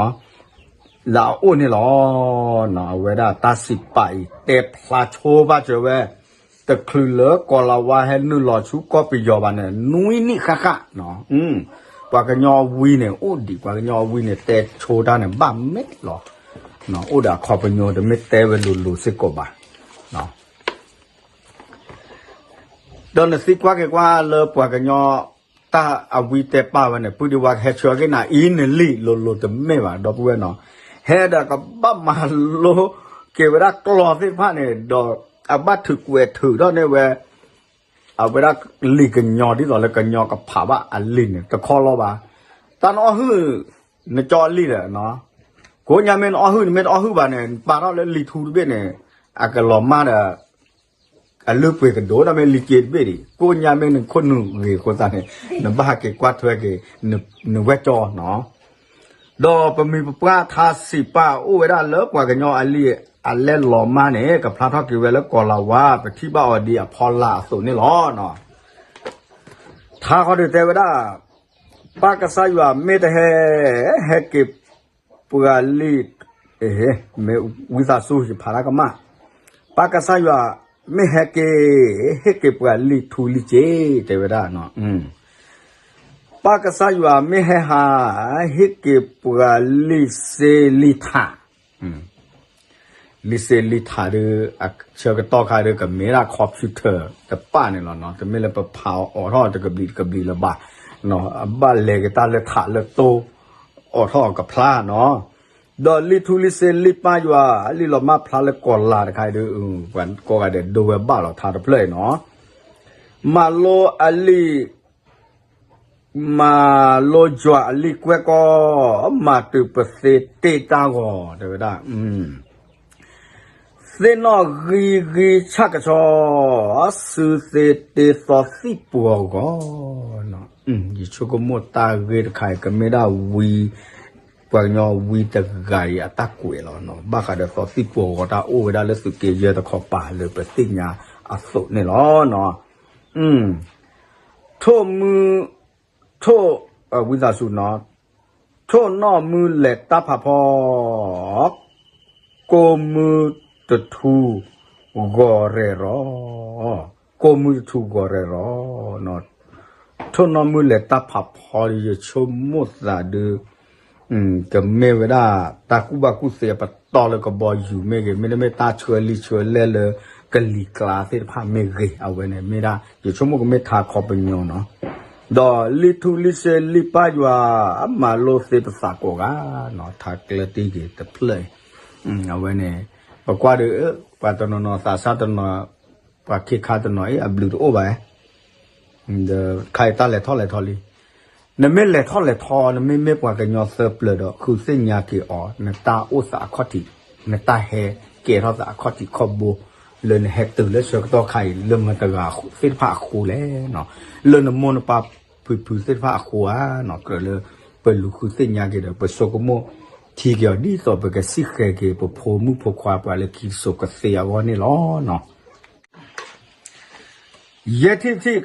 လၢအအိၣ်န့ၣ်လီၤ. အဝဲဒၣ်တၢ်စံးပာ်အံၤ တဲဖျါဆိဘၣ်စၢၤဝဲ တချုးလၢကီၤလၤဝါဟဲနုာ်လီၤဆူကီၢ်ပယီၤဘၣ်န့ၣ် နွံနံၣ်ဃၣ်ဃၣ်, ပှၤကညီအဝံန့ၣ် အိၣ်ဒံး ပှၤကညီအဝံန့ၣ် တဲဆိတၢ်န့ၣ် ဘၣ်မဲာ်လီၤ. အိၣ်ဒီးအခီပညီ တမ့ၢ်တဲဝဲလိၤလိၤစ့ၢ်ကီးဘၣ်. ဒီးနသံကွၢ်က့ၤကွၢ်လၢပှၤကညီ တၢ်အဝံတဲပာ်ဝဲန့ၣ် ပုၢ်ဒ့ဝါကဟဲဆှၢက့ၤနၤအံၤန့ၣ်လံ လိၤလိၤတမ့ၢ်ဘၣ် ဒီပုၢ်ဝဲၢ်နီၤ, ဟဲဒီးကဘၣ်မၤလိက့ၤဝဲဒၣ်ကျီသ့ၣ်တဖၣ်န့ၣ် ဒီးအဘၣ်ထုးကွဲးထုးထီၣ်န့ၢ်ဝဲ အဝဲဒၣ်လံာ်ကညီ ဒ်သိးလၢကညီကဖးဘၣ်အလံာ်န့ၣ် တခီလီၤဘၣ်. တၢ်နအီၣ်ဟုၣ် နကၠီအလံာ်ဒီး ကိးညါမ့ၢ်နအီၣ်ဟုၣ် နမ့ၢ်တအီၣ်ဟုၣ်ဘၣ်န့ၣ် နပာ်ထီၣ်လၢလံာ်ထူတဘ့ၣ်န့ၣ် အကလီၤမၢ်ဒီး အလုၢ်အပှ့ၤကဒိၣ် ဒီးမ့ၢ်လံာ်က့တဘ့ၣ်ဒံး ကိးညါမ့ၢ်နခိၣ်နူာ်ဂ့ၤအဃိသတးန့ၣ် နဘၣ်ဟဲက့ၤကွၢ်ထွဲက့ၤ နဝဲၢ်ကၠီနီၤ. ဒီးပမိၢ်ပပှၢ်ထါစံးပာ်အိၣ်ဝဲဒၣ်လၢပှၤကညီအလံာ်အလဲၢ်လီၤမၢ်န့ၣ် ကဖျါထီၣ်က့ၤဝဲလၢကီၤလၤဝါ ပထံၣ်ဘၣ်အီၤဒ်အဖီလာ်အသိးန့ၣ်လီၤ. ထါခီဒုးတဲဝဲဒၣ် ပၢ်ကစၢ်ယွၤမ့ၢ်တဟဲ ဟဲက့ၤပှၤလံာ် မ့ၢ်ဝံသးစူၤယဖးတၢ်ကမၣ်, ပၢ်ကစၢ်ယွၤ မ့ၢ်ဟဲက့ၤ ဟ့ၣ်က့ၤပှၤလံာ်ထူလံာ်စ့ တဲဝဲဒၣ်, ပၢ်ကစၢ်ယွၤမ့ၢ်ဟဲဟး ဟ့ၣ်က့ၤပှၤလံာ်စ့လံာ်ထး လံာ်စ့လံာ်ထးဒီး အဆၢကတီၢ်ခါဒီး ကမ့ၢ်ဒၣ် computer တပၣ်န့ၣ်လီၤနီၤ, တမ့ၢ်လၢပဖးအီၤအိးထီၣ်တကဘျံးတကဘျံးလၢၤဘၣ်, အဘၣ်လဲၤက့ၤတၢ်လၢထးလၢတိ အိးထီၣ်အီၤကဖျါနီၤ, ဒီးလံာ်ထူလံာ်စ့လံာ်ပၢ်ယွၤ လံာ်လီၤမၢ်ဖျါလၢကီၤလၤတခါအံၤဒီး ပှၤကိးဂၤဒဲးဒိဝဲဘၣ်လီၤထါတဖျၢၣ်အံၤနီၤ, မၤလိအလံာ် မၤလိယွၤအလံာ်ကွဲၢ်ကီၢ်, မၤတုၤပသ့တ့ၢ်တၢ်ဂီၤ တဲဝဲဒၣ်, သ့ၣ်နီၣ်ဂံၢ်ဂံၢ်ဆၣ်ကဆီ, စုသ့တ့သီသံၣ်ပှီၤဂီၤ, ယဆိကမိၣ်တၢ်ဂ့ၢ်တခါအံၤ ကမ့ၢ်ဒၣ်ဝံ ပှၤကညီဝံတဂၤအံၤအတၢ်ကွဲးလီၤနီၤ, ဘၣ်ဃးဒီးသီသံၣ်ပှီၤဂီၤတၢ်အိၣ်ဝဲဒၣ်လၢသုးက့ယဲၢ်တခီပၤလၢပသ့ၣ်ညါအသိးန့ၣ်လီၤနီၤ. ထိၣ်မုၢ် ထိၣ် ဝံသးစူၤနီၤ, ထိၣ်နီၣ်မုၢ်လဲၤတၢ်ဖးဖီ, ကိးမုၢ်တထူ ဂီၤရဲၣ်ရီၤ, ကိးမုၢ်တထူဂီၤရဲၣ်ရီၤ, ထိၣ်နီၣ်မုၢ်လဲၤတၢ်ဖးဖီဒီး ယဆိကမိၣ်သးဒီး ကမ့ၢ်ဝဲဒၣ် တၢ်ကူၣ်ဘၣ်ကူၣ်သ့အပတီၢ်လၢကဘီယူၤမ့ၢ်ဂ့ၤ, မ့တမ့ၢ်တၢ်ဆှၢလံာ်ဆှၢလဲၢ်လၢကလံၤကျါသ့ၣ်တဖၣ်မ့ၢ်ဂ့ၤ, အဝဲန့ၣ်မ့ၢ်ဒၣ် ယဆိကမိၣ်ကမ့ၢ်ထါခီပညီနီၤ, ဒီးလံာ်ထူလံာ်စ့လံာ်ပၢ်ယွၤ မၤလိသ့ပသးကိးဂၤနီၤ, ထါကျၢၢ်တံၢ်က့ၤတဖျၢၣ်အံၤ, အဝဲန့ၣ် ပကွၢ်ဒီး ပှၤတနီၤနီၤသးစၢ်တနီၤ ပှၤခ့ခါတနီၤအံၤ အဘျုးတအိၣ်ဘၣ်, ဒီးခါအံၤတၢ်လဲၤထီၣ်လဲၤထီလံ, နမ့ၢ်လဲၤထီၣ်လဲၤထီ နမ့မ့ၢ်ပှၤကညီသၢပျၢၤဒီး ဃုသ့ၣ်ညါက့ၤအီၤ နတၢ်အိၣ်သးအခီၣ်ထံး, နတၢ်ဟဲကဲထီၣ်သးအခီၣ်ထံးခီၣ်ဘိ, လၢနဟဲတုၤလၢဆၢကတီၢ်ခါအံၤ လၢမတၤတဂၤသ့ၣ်တဖၣ်အဃိလဲၣ်, လၢနမိၢ်နပၢ်ဖုဖုသ့ၣ်တဖၣ်အဃိဧါ, ကြၢးလၢပလူၤဃုသ့ၣ်ညါက့ၤဒီး ပဆိကမိၣ်ထံက့ၤအီၤဒ်သိးပကစံၣ်ဃဲၤက့ၤ ပဖိမုၣ်ဖိခွါပှၤလၢခံတစိၤကသ့အဂီၢ်န့ၣ်လီၤ. ယဲၢ်ထံၣ်တထံၣ်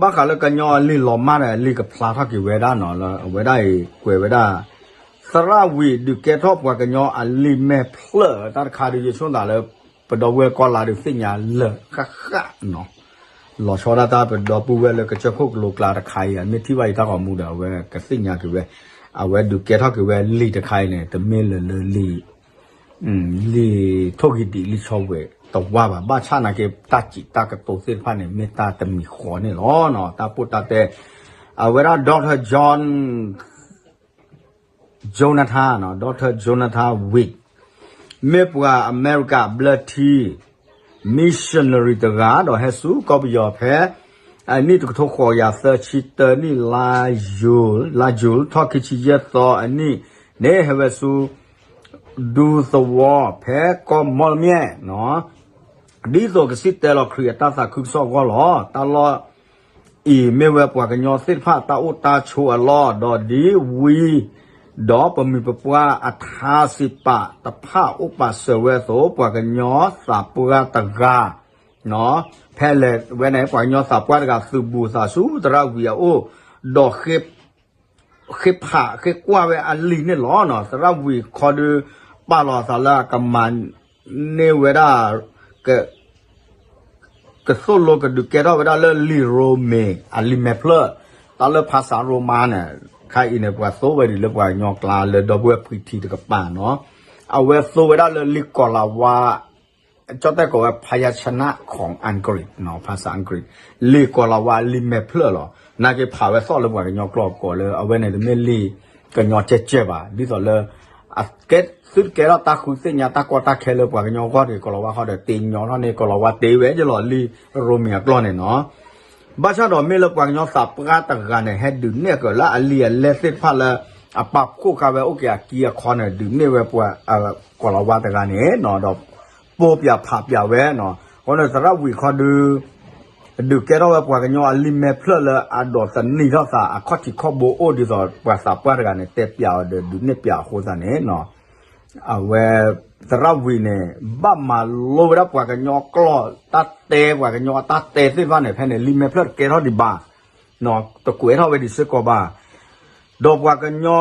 ဘၣ်ဃးလၢကညီအလံာ်လီၤမၢ်ဒီးအလံာ်ကဖျါထီၣ်က့ၤဝဲဒၣ်နီၤ, လၢအဝဲဒၣ်အံၤ ကွဲးဝဲဒၣ် သရၣ်ဝံၤဒုးကဲထီၣ်ပှၤကညီအလံာ်မဲာ်ဖျၢၣ်တၢ်တခါဒီး ယဆိကမိၣ်သးလၢ ပဒီပုၢ်ဝဲၢ်ကီၢ်လါဒုးသ့ၣ်ညါလၢာ်ဃၣ်ဃၣ်နီၤ, လီၤဆီဒၣ်တၢ်ပဒီပုၢ်ဝဲၢ်လၢကစၢၢ်ခိၣ်ကလိကျါတခါအံၤ မ့ၢ်ထံၣ်ဘၣ်ယတၢ်ဂီၤမူဒီး အဝဲကသ့ၣ်ညါက့ၤဝဲ, အဝဲဒုးကဲထီၣ်က့ၤဝဲလံာ်တခါအံၤန့ၣ် တမ့ၢ်လၢလၢလံာ် လံာ်ထိၣ်ဂံၢ်ဒံးလံာ်ဆီဝဲတဝါဘၣ်, ဘၣ်ဆၣ်နာ်က့ တၢ်စံးတၢ်ကတိၤသ့ၣ်တဖၣ်န့ၣ် မ့ၢ်တၢ်တမံၤဃီန့ၣ်လီၤ. တၢ်ပိၢ်တၢ်တဲ အဝဲဒၣ် Doctor John Jonathan, Doctor Jonathan Witt မ့ၢ်ပှၤအမဲရကၤဘျၢထံ missionary တဂၤ ဒီးဟဲဆူကီၢ်ပယီၤဖဲ အနံၣ်တကထိဃိးကယၤသၢဆံတၢနံၣ် လါယူၤ လါယူၤ ထီၣ်ခံဆံယဲၢ်သီအနံၣ်န့ၣ် ဟဲဝဲဆူ ဒူသဝီဖဲကီၢ်မီၣ်လမၠဲၣ် ဒ်သိးကစံၣ်တဲၤလီၤခရံာ်အတၢ်သးခုကစီၣ်အဂီၢ်လီၤ. တၢ်လီၢ်အံၤ မ့ၢ်ဝဲပှၤကညီသ့ၣ်တဖၣ်တၢ်အိၣ်တၢ်ဆိးအလီၢ်, ဒီးဒ်ဝံ ဒီးပမိၢ်ပပှၢ်အထါစံးပာ်တဖၣ်အိၣ်ပာ်စၢၤဝဲအသိး ပှၤကညီသးပှၢ်တဂၤ ဖဲလဲၣ်ဝဲန့ၣ် ပှၤကညီသးပှၢ်တဂၤ သုးဘူးသးဆူသရၣ်ဝံၤအအိၣ်, ဒီး ဃ့ဖးဃ့ကွၢ်ဝဲအလံာ်န့ၣ်လီၤ. သရၣ်ဝံၤခီဒုး ပာ်လီၤအသးလၢအကမၤန့ၢ်ဝဲဒၣ် ကသိၣ်လိကဒုးကဲထီၣ်ဝဲဒၣ်လၢလံာ်ရိမ့ၤအလံာ်မဲာ်ဖျၢၣ်, တၢ်လၢဖါစးရိမါန့ၣ်, ခါအံၤန့ၣ် ပှၤသိဝဲဒ်လၢပှၤကညီကျါလၢဒီပုၢ်ဝဲၢ်ဖှံထံတကပၤနီၤ, အဝဲသိဝဲဒၣ်လၢလံာ်ကီၤလၤဝါ ကၠီၣ်တဲၣ်ကိးဝဲ ภายัญชนะของอังกฤษ ภาษาอังกฤษ လံာ်ကီၤလၤဝါလံာ်မဲာ်ဖျၢၣ်လီၤ. နာ်က့ဖးဝဲသီၣ်လၢပှၤကညီကျိာ်ကိးလၢ အဝဲန့ၣ်တမ့ၢ်လံာ်ကညီကဲကဲဘၣ်, ဒ်သိးလၢ သုတကဲထီၣ်တၢ်ဃုသ့ၣ်ညါတၢ်ကီတၢ်ခဲလၢပှၤကညီဂီၢ်ဒီး ကီၤလၤဝါဃီဒီး တ့ညီထီၣ်န့ၢ်ကီၤလၤဝါတ့ဝဲယလီၤလံာ်ရိမ့ၤအကျိာ်န့ၣ်နီၤ. ဘၣ်ဆၣ်ဒီးမ့ၢ်လၢပှၤကညီသးပှၢ်တဂၤန့ၣ် ဟဲဒုးနဲၣ်ကၢးလၢအလံာ်အလဲၢ်သ့ၣ်တဖၣ်လၢ အပာ်ဖှိၣ်ဃာ်ဝဲအိၣ်က့ၤအကံအခီန့ၣ် ဒုးနဲၣ်ဝဲပှၤ ကီၤလၤဝါတဂၤန့ၣ်နီၤ, ဒီးပိာ်ပၠးဖးပၠးဝဲနီၤ, အဃိန့ၣ် သရၣ်ဝံၤခီဒု ဒုးကဲထီၣ်ဝဲပှၤကညီအလံာ်မဲာ်ဖျၢၣ်လၢအဒိးသန့ၤထီၣ်သး အခီၣ်ထံးခီၣ်ဘိအိၣ်ဒ်သိး ပှၤသးပှၢ်တဂၤန့ၣ် တဲပၠးအီၤဒီးဒုးနဲၣ်ပၠးအဃိသတးန့ၣ် အဝဲ သရၣ်ဝံၤန့ၣ် ဘၣ်မၤလိဝဲဒၣ်ပှၤကညီကျိာ် တၢ်တဲပှၤကညီအတၢ်တဲသ့ၣ်တဖၣ်န့ၣ် ဖဲန့ၣ် လံာ်မဲာ်ဖျၢၣ်တကဲထီၣ်ဒံးဘၣ် တကွဲးထီၣ်ဝဲဒံးစ့ၢ်ကီးဘၣ်. ဒီးပှၤကညီ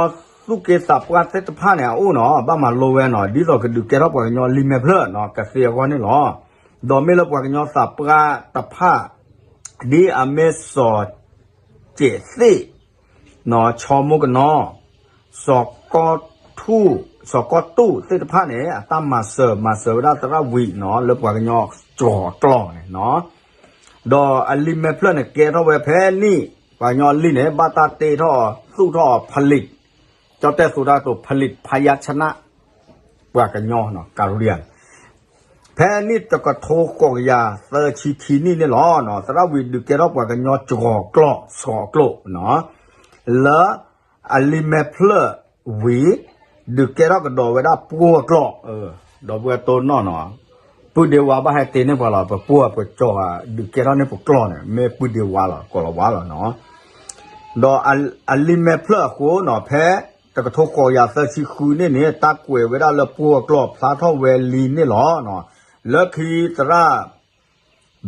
သူၣ်က့သးပှၢ်သ့ၣ်တဖၣ်န့ၣ် အအိၣ်နီၤ ဘၣ်မၤလိဝဲနီၤ ဒ်သိးကဒုးကဲထီၣ်ပှၤကညီလံာ်မဲာ်ဖျၢၣ်နီၤ ကသ့အဂီၢ်န့ၣ်လီၤ. ဒီးမ့ၢ်လၢပှၤကညီသးပှၢ်တဖၣ် ဒ်အမ့ၢ်စီၤ ကဲးသ့ၣ် နီၤ ဆီမိၢ်ကနီၤ စီၤကီၢ်ထူၣ် စီၤကီၢ်တူၣ်သ့ၣ်တဖၣ်န့ၣ် အတၢ်မၤစၢၤ မၤစၢၤဝဲဒၣ်သရၣ်ဝံၤနီၤ လၢပှၤကညီစှီၤအကျိာ်န့ၣ်နီၤ ဒီးအလံာ်မဲာ်ဖျၢၣ်န့ၣ် ကဲထီၣ်ဝဲဖဲန့ၣ် ပှၤကညီအလံာ်န့ၣ် ဘၣ်တၢ်တ့ထီၣ် သူၣ်ထီၣ်အီၤ ผลิต ကၠီတဲသိးတၢ်တိၤ ผลิตพยัญชนะ ပှၤကညီနီၤ ကရံယါ ဖဲန့ၣ်တကထိဃိးကယၤသၢဆံခံနံၣ်န့ၣ်လီၤ. သရၣ်ဝံၤဒုးကဲထီၣ်ပှၤကညီစှီၤကျိာ် စှီၤအကျိာ်နီၤ လၢအလံာ်မဲာ်ဖျၢၣ်ဝံၤ ဒုးကဲထီၣ်ကဒီးဝဲဒၣ်ပှိၢ်အကျိာ် ဒီပုၢ်ဝဲၢ်တိၢ်နီၣ်နီၤ ပုၢ်ဒ့ဝါဘၣ်ဟဲတ့န့ၢ်ပှၤလီၤ ပပှိၢ်ပကၠီၤ ဒုးကဲထီၣ်န့ၢ်ပကျိာ်န့ၣ် မ့ၢ်ပုၢ်ဒ့ဝါလီၤ ကိးလီၤဝါလီၤနီၤ ဒီးအလံာ်မဲာ်ဖျၢၣ်အဃိနီၤ ဖဲတကထိဃိးကယၤသၢဆံဃုနံၣ်န့ၣ် တၢ်ကွဲးဝဲဒၣ်လၢပှိၢ်အကျိာ်ဖျါထီၣ်ဝဲလံန့ၣ်လီၤ. လၢခံသရၣ်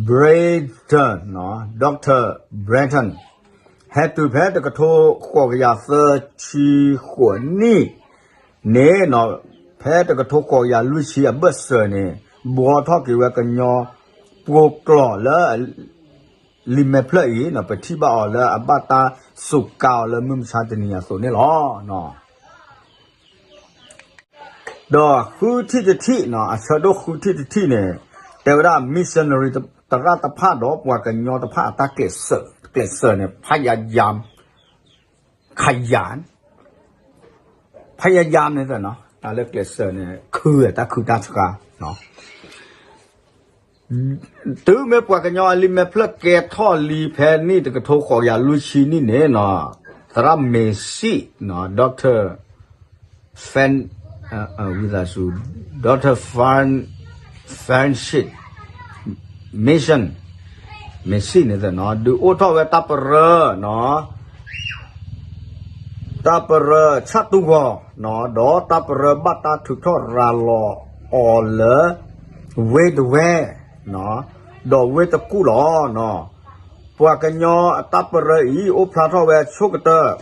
Brereton နီၤ Doctor Brereton ဟဲတုၤဖဲတကထိဃိးကယၤသၢဆံဃိးနံၣ်န့ၣ်နီၤ ဖဲတကထိဃိးကယၤလွံၢ်ဆံအဘၢၣ်စၢၤန့ၣ် ဘှီထီၣ်က့ၤဝဲကညီပှိၢ်ကျိာ်လၢ လံာ်မဲာ်ဖျၢၣ်အံၤနီၤ ပထံၣ်ဘၣ်အီၤလၢအဘၣ်တၢ်စူးကါအီၤလၢမုၢ်မဆါတနံၤအသိးန့ၣ်လီၤ. ဒီးဃုထံၣ်တထံၣ်နီၤ အဆၢဒိၣ်ဃုထံၣ်တထံၣ်န့ၣ် တဲဝဲဒၣ် missionary သရၣ်တဖၣ်ဒီးပှၤကညီတဖၣ်အတၢ်ကျဲးစၢး ကျဲးစၢးန့ၣ် พยายาม ขยัน พยายามန့ၣ်သ့ၣ်နီၤ တၢ်လၢကျဲးစၢးန့ၣ် ခုတၢ်ခုတၢ်ဆှါ တုၤမ့ၢ်ပှၤကညီအလံာ်မဲာ်ဖျၢၣ်ကဲထီၣ်လံ ဖဲန့ၣ်တကထိဃိးကယၤလွံၢ်ဆံနံၣ်န့ၣ်နီၤ သရၣ်မ့ၤစံၣ်နီၤ Doctor Fan, ဝံသးစူၤ Doctor Fan, Francis Mission မ့ၤစံၣ်န့ၣ်သ့ၣ်နီၤ ဒုးအိၣ်ထီၣ်ဝဲတၢ်ပရၢနီၤ တၢ်ပရၢဆၣ်တူၢ်ဂီၤနီၤ ဒီးတၢ်ပရၢဘၣ်တၢ်ထုးထီၣ်ရၤလီၤအီၤလၢ ဝ့ၢ်တဝဲနီၤ ဒီးဝ့ၢ်တကူၣ်လီၤနီၤ. ပှၤကညီအတၢ်ပရၢအံၤ အိၣ်ဖျါထီၣ်ဝဲအဆိကတၢၢ်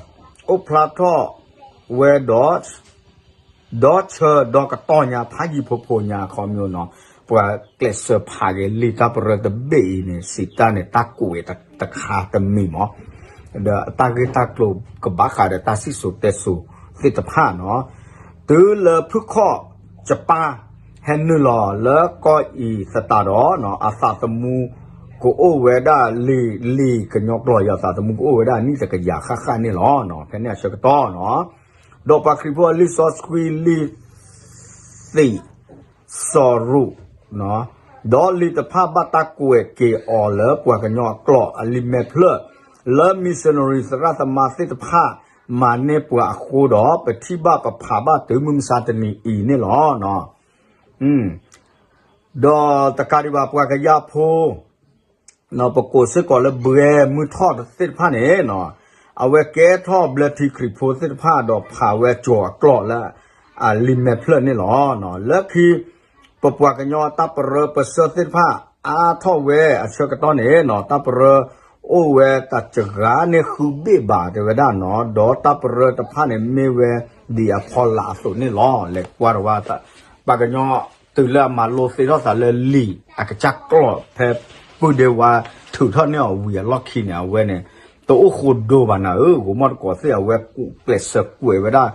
အိၣ်ဖျါထီၣ်ဝဲဒီး ဒီးဆၢဒီးကတီၢ်ညါ ဖးယံၤဖိဖိညါ ခီမီနီၤ ပှၤကျဲးစၢးဖးက့ၤလံာ်တၢ်ပရၢတဘ့ၣ်အံၤန့ၣ် စံးတၢ်န့ၣ် တၢ်ကွဲးတခါတမံၤမး ဒီးအတၢ်ဂ့ၢ်တၢ်ကျိၤကဘၣ်ဃးဒီးတၢ်စံၣ်စိၤတဲစိၤသ့ၣ်တဖၣ်နီၤ တုၤလၢဖုၣ်ခီၣ်ကပၢ် ဟဲနုာ်လီၤလၢကီၢ်အံၤသတးဒီး အသးသမူကအိၣ်ဝဲဒၣ်လံာ် လံာ်ကညီကျိာ်အံၤ အသးသမူကအိၣ်ဝဲဒၣ်နံၣ်တကယၤဃၣ်ဃၣ်န့ၣ်လီၤ. ဖဲန့ၣ်အဆၢကတီၢ်နီၤ ဒီးပှၤခရံာ်ဖိအလံာ်စီဆှံ လံာ်သ့းစီၤရူး ဒီးလံာ်တဖၣ်ဘၣ်တၢ်ကွဲးက့ၤအီၤလၢပှၤကညီအကျိာ်အလံာ်မဲာ်ဖျၢၣ် လၢ missionary သရၣ်သမါသ့ၣ်တဖၣ်မၤန့ၢ်ပှၤအဃိဒီး ပထံၣ်ဘၣ်ပဖးဘၣ်တုၤမုၢ်မဆါတနံၤအံၤန့ၣ်လီၤ. ဒီးတကးဒံးဘၣ်ပှၤကယၢ်ဖိ ပကိးစ့ၢ်ကီးလၢဘှဲမုၢ်ထီၣ်သ့ၣ်တဖၣ်န့ၣ် အဝဲကဲထီၣ်ဘျၢထံခရံာ်ဖိသ့ၣ်တဖၣ်ဒီးဖးဝဲကၠီၤအကျိာ်လၢ အလံာ်မဲာ်ဖျၢၣ်န့ၣ်လီၤ. လၢခံ ပပှၤကညီတၢ်ပရၢပစၢၢ်သ့ၣ်တဖၣ်အါထီၣ်ဝဲအဆၢကတီၢ်န့ၣ် တၢ်ပရၢအိၣ်ဝဲတစှၤန့ၢ်ဃုဘ့ၣ်ဘၣ်တဲဝဲဒၣ်နီၤ ဒီးတၢ်ပရၢတဖၣ်န့ၣ် မ့ၢ်ဝဲဒ်အဖီလာ်အသိးန့ၣ်လီၤ. လဲၤကွၢ်တဝဲ ပှၤကညီတုၤလၢအမၤလိသ့ထီၣ်သးလၢလံာ်အကစၢ်ကျိာ် ဖဲပုၢ်ဒ့ဝါထုးထီၣ်န့ၢ်အီၤဝံၤအလီၢ်ခံန့ၣ် အဝဲန့ၣ် တအိၣ်ဃိဒိဘၣ်နၤဧၢ ဂိၤမီၣ်တကိးသ့ၣ် အဝဲကျဲးစၢးကွဲးဝဲဒၣ်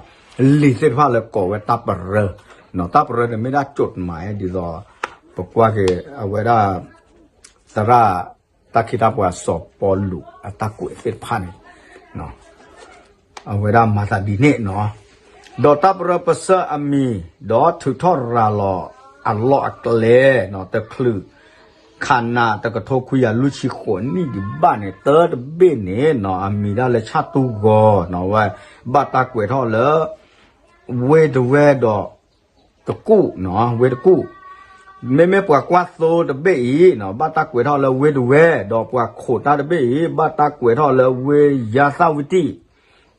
လံာ်သ့ၣ်တဖၣ်လၢကိးဝဲတၢ်ပရၢ တၢ်ပရၢန့ၣ်မ့ၢ်ဒၣ် จดหมาย ဒ်သိး ပကွၢ်က့ၤ အဝဲဒၣ် သရၣ်တၢ်ခ့တၢ်ပှၤစီၤပီလူးအတၢ်ကွဲးသ့ၣ်တဖၣ်န့ၣ် အဝဲဒၣ်မၤသးဒ်န့ၣ်နီၤ ဒီးတၢ်ပရၢပစၢၢ်အမံၤ ဒီးထုးထီၣ်ရၤလီၤအလီၢ်အကျဲနီၤ တချုးခးနးတကထိခွံကယၤလွံၢ်ဆံဃိးနံၣ်ဒံးဘၣ်န့ၣ် တၢ်တဘ့ၣ်န့ၣ်နီၤ အမံၤဒၣ်လၢဆၣ်တူၢ်ဂီၤနီၤ ဝဲဘၣ်တၢ်ကွဲးထီၣ်လၢ ဝ့ၢ်တဝဲဒီး တကူၣ်နီၤ ဝ့ၢ်တကူၣ် မ့မ့ၢ်ပှၤကွၢ်သိတဘ့ၣ်အံၤနီၤ ဘၣ်တၢ်ကွဲးထီၣ်လၢဝ့တဝဲ, ဒီးပှၤခိးတၢ်တဘ့ၣ်အံၤ ဘၣ်တၢ်ကွဲးထီၣ်လၢဝ့ယါသၣ်ဝံတံၣ်